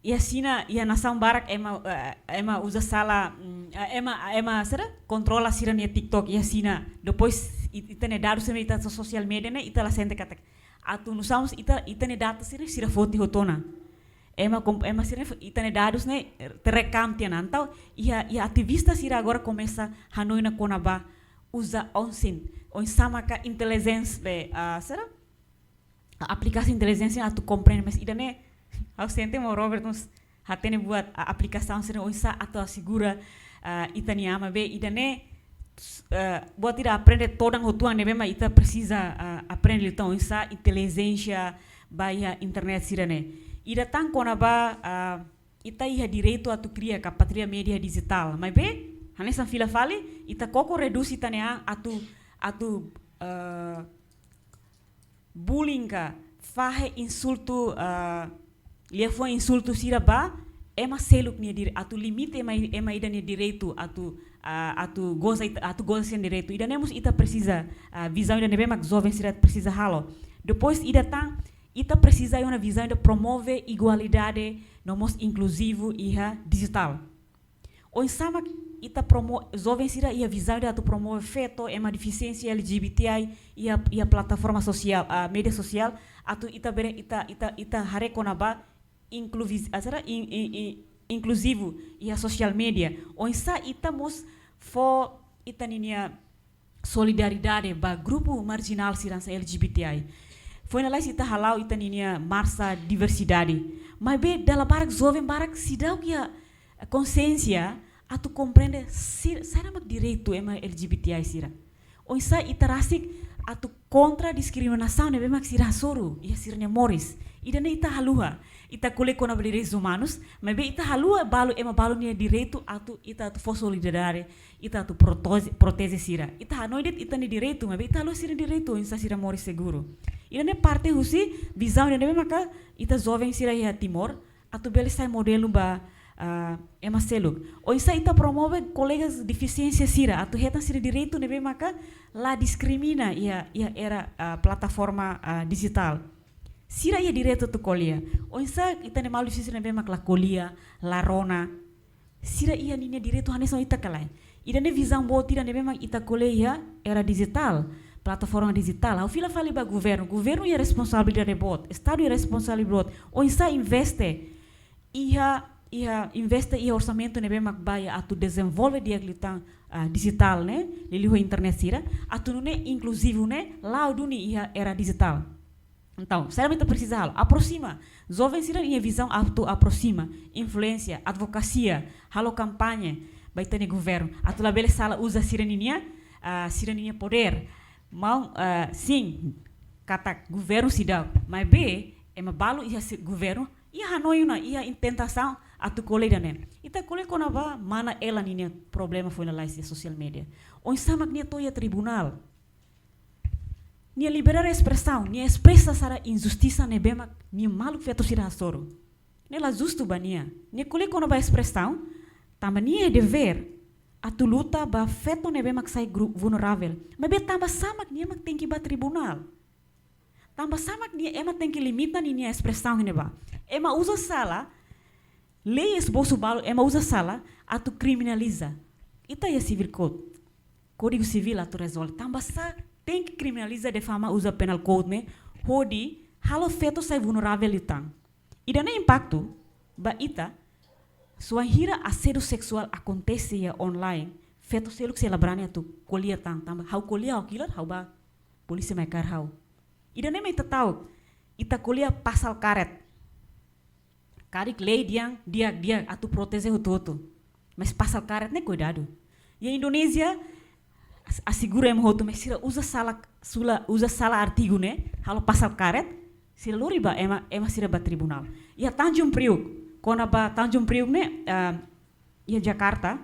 iha Xina, iha nasaun barak ema, eh, ema uza sala, mm, eh, ema, ema sira kontrola sira-nia TikTok iha Xina. Depois i-, ita-nia dadus sira ita so-, social media ne'e, ita la sente katak atu nu'usá mós ita, ita-nia data sira, sira foti hotu ona. Ema kom-, ema sira fo-, ita-nia dadus ne'e, eh, terekam tiha ona. Entaun iha, iha ativista sira agora komesa hanoin ona kona-ba uza oinsá, oinsá maka inteligence be, ah, saida? Aplikasaun intelijénsia atu komprende, mas ida-ne'e, ha'u sente maun Robert mós hatene buat, ah, aplikasaun sira oinsá atu asegura, ah, ita-nia an, maibé ida-ne'e, ah, buat ida aprende todan hotu-an ne'ebé mak ita presiza, ah, aprende liután oinsá intelijénsia ba iha internet sira-ne'e. Ida tan kona-ba, ah, ita iha direitu atu kria ka pátria média dijitál. Maibé, hanesan fila fali, ita koko redús ita-nia an atu, atu, ah, bullying ka fahe insultu, ah, liafuan insultu sira ba ema seluk nia dire-, atu limite ema, ema ida nia direitu atu, ah, atu goza ita, atu goza sira-nia direitu. Ida-ne'e mós ita presiza, ah, vizaun ida ne'ebé mak joven sira presiza halo. Depois ida tan, ita presiza iha ona vizaun ida promove igualdade no mós inkluzivu iha dijitál. Oinsá mak ita promo-, joven sira iha vizaun ida atu promove feto, ema defisiénsia, L G B T I, iha, iha plataforma sosiál, ah, média sosiál, atu ita bele, ita, ita, ita haree kona-ba inkluvi-, ah, saida, in-, in-, in-, inkluzivu iha social media. Oinsá ita mós fó ita ninia solidariedade ba grupu marjinál sira hanesan L G B T I. Foin lalais ita hala'o ita ninia marsa diversidade. Maibé dala barak joven barak seidauk iha konsiénsia atu komprende si-, saida mak direitu ema L G B T I sira. Oinsá ita rasik atu kontra diskriminasaun ne'ebé mak sira hasoru iha sira-nia moris. Ida-ne'e ita haluha. ita ko'alia kona-ba direitus umanus, maibé ita haluha balu, ema balu nia direitu atu, ita atu fó solidariedade, ita atu protoze-, proteje sira. Ita hanoin de'it ita-nia direitu, maibé ita haluha sira-nia direitu, oinsá sira moris seguru. Ida-ne'e parte husi vizaun ida-ne'ebé maka ita joven sira iha Timor atu bele sai modelu ba, ah, ema seluk. Oinsá ita promove kolega defisiénsia sira atu hetan sira direitu ne'ebé maka la diskrimina iha, iha era, ah, plataforma, ah, dijitál. Sira iha direitu atu ko'alia. Oinsá ita-nia maluk sira ne'ebé mak la ko'alia, la rona, sira iha ninia direitu hanesan ita ka lae? Ida-ne'e vizaun boot ida ne'ebé mak ita ko'alia iha era dijitál, plataforma dijitál. Ha'u fila fali ba governu. Governu iha responsabilidade boot, Estadu iha responsabilidade boot. Oinsá investe iha, iha investe iha orsamentu ne'ebé mak ba iha atu dezenvolve di'ak liután, ah, dijitál ne'e, liuliu ho internet sira, atu nune'e inkluzivu ne'e la'o duni iha era dijitál. Entaun, saida mak ita presiza halo? Aproxima. Joven sira iha vizaun atu aproxima, influénsia, advokasia, halo kampaña ba ita-nia governu atu labele sala uza sira ninia, ah, sira ninia podér. Maun, ah, sin, katak governu seidauk, maibé ema balu iha si-, governu iha hanoin ona, iha tentasaun atu ko'alia ida-ne'e. Ita ko'alia kona-ba mana Ela ninia problema foin lalais iha sosiál média. Oinsá mak nia to'o iha tribunál. Nia liberdade espresaun, nia espresa sira injustisa ne'ebé mak nia maluk feto sira hasoru. Ne'e la justu ba nia. Nia ko'alia kona-ba espresaun, tanba nia iha devér atu luta ba feto ne'ebé mak sai gru-, vulneravel. Maibé tanbasá mak nia mak tenke ba tribunál? Tanbasá mak nia, ema tenke limita ninia espresaun ne'ebá? Ema uza sala, lei esbosu balu, ema uza sala atu kriminaliza. Ita iha civil code, Kódigu Sivíl atu rezolve. Tanbasá tenke kriminaliza difama uza penal code ne'e, hodi halo feto sai vulneravel liután? Ida-ne'e impaktu ba ita, se wainhira asédiu seksuál akontese iha online, feto seluk sei la brani atu ko'alia tan, tanba ha'u ko'alia, ha'u kilar, ha'u ba polísia mai kaer ha'u. Ida-ne'e mak ita ta'uk, ita ko'alia pasal karet. Karik lei dehan di'ak, di'ak atu proteje hotu-hotu. Mas pasal karet ne'e kuidadu. Iha Indonézia, as-, asegura ema hotu, mas sira uza sala, sula, uza sala artigu ne'e, halo pasal karet, sira lori ba ema, ema sira ba tribunál. Iha Tanjung Priuk, kona-ba Tanjung Priuk ne'e, ah, iha Jakarta,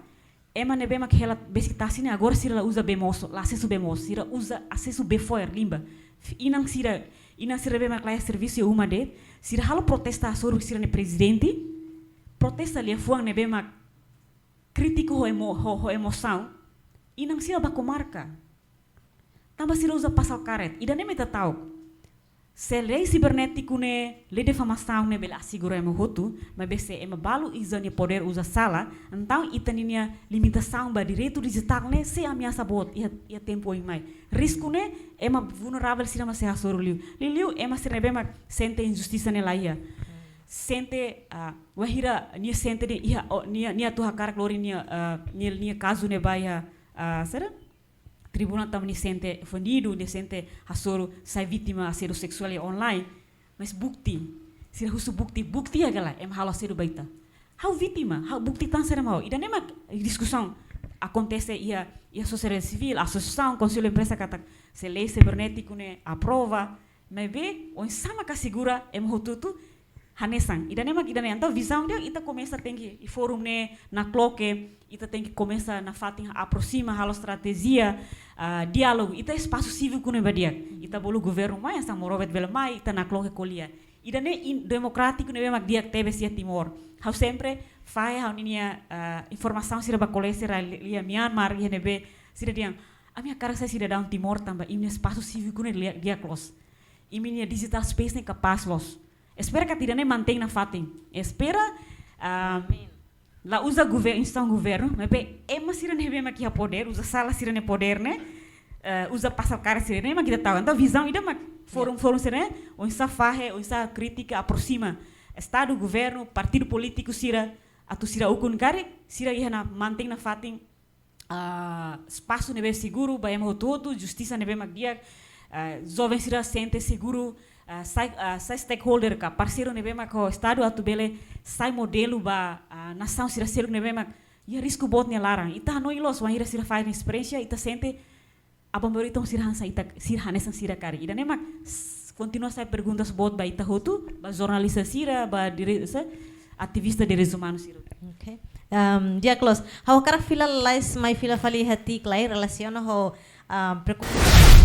ema ne'ebé mak hela besik tasi ne'e agora sira la uza bee moos, la asesu bee moos, sira uza asesu bee fo'er, limbah. F-, inan sira, inan sira ne'ebé mak laiha servisu iha uma de'it, sira halo protesta hasoru sira-nia prezidente, protesta liafuan ne'ebé mak krítiku ho emo-, ho, ho emosaun, inan sira ba komarka. Tanba sira uza pasal karet, ida-ne'e mak ita ta'uk. Se lei sibernétiku ne'e, lei difamasaun ne'e bele asegura ema hotu, maibé se ema balu uza nia podér uza sala, entaun ita ninia limitasaun ba direitu dijitál ne'e sei ameasa boot iha, iha tempu oin mai. Risku ne'e ema vulneravel sira mak sei hasoru liu. Liuliu ema sira ne'ebé mak sente injustisa ne'e la iha. Sente, ah, wainhira nia sente ne'e iha, oh, nia, nia atu hakarak lori nia, ah, nia, nia kazu ne'e ba iha, ah, saida? Tribunál tanba nia sente ofendidu, nia sente hasoru, sai vítima asédiu seksuál iha online. Mas bukti, sira husu bukti, bukti iha ka lae ema halo asédiu ba ita? Ha'u vítima, ha'u bukti tan saida mak ha'u? Ida-ne'e mak diskusaun akontese iha, iha sosiedade sivíl, asosiasaun, konsellu empreza katak, se lei sibernétiku ne'e aprova, maibé oinsá mak asegura ema hotu-hotu hanesan. Ida-ne'e mak ida-ne'e. Entaun vizaun ida ita komesa tenke iha fórum ne'e, nakloke, ita tenke komesa nafatin aproxima, halo estratéjia, ah, diálogu. Ita espasu síviku ne'ebá di'ak. Ita bolu governu mai, hanesan Morovet bele mai, ita nakloke ko'alia. Ida-ne'e in-, demokrátiku ne'ebé mak di'ak tebes iha Timor. Ha'u sempre fahe ha'u ninia, ah, informasaun sira ba kolega sira iha Myanmar, iha ne'ebé, sira dehan, ami hakarak sai sidadaun Timor tanba imi-nia espasu síviku ne'e di'ak, di'ak loos. Imi-nia digital space ne'e kapás loos. Espera katak ida-ne'e mantein nafatin. Espera, ah, la uza gover-, instituisaun governu, maibé ema sira ne'ebé mak iha podér, uza sala sira-nia podér ne'e, eh, uza pasal karet sira-ne'e mak ita ta'uk. Entaun vizaun ida mak fórum-fórum sira-ne'e, oinsá fahe, oinsá krítika, aproxima Estadu, governu, partidu polítiku sira, atu sira ukun karik, sira iha ona mantein nafatin, ah, espasu ne'ebé seguru ba ema hotu-hotu, justisa ne'ebé mak di'ak, ah, joven sira sente seguru, ah, sai, ah, sai stakeholder ka parseiru ne'ebé mak ho Estadu atu bele sai modelu ba, ah, nasaun sira seluk ne'ebé mak iha risku boot nia laran. Ita hanoin loos, wainhira sira fahe nia esperiénsia, ita sente aban-bainrua ita sira hanesan ita, sira hanesan sira karik. Ida-ne'e mak s-, kontinua sai perguntas boot ba ita hotu, ba jornalista sira, ba dire, se, ativista direitus umanus sira. Okay. Um, di'ak loos, ha'u hakarak fila lalais mai fila fali iha Tiklai relasiona ho um, preokupasaun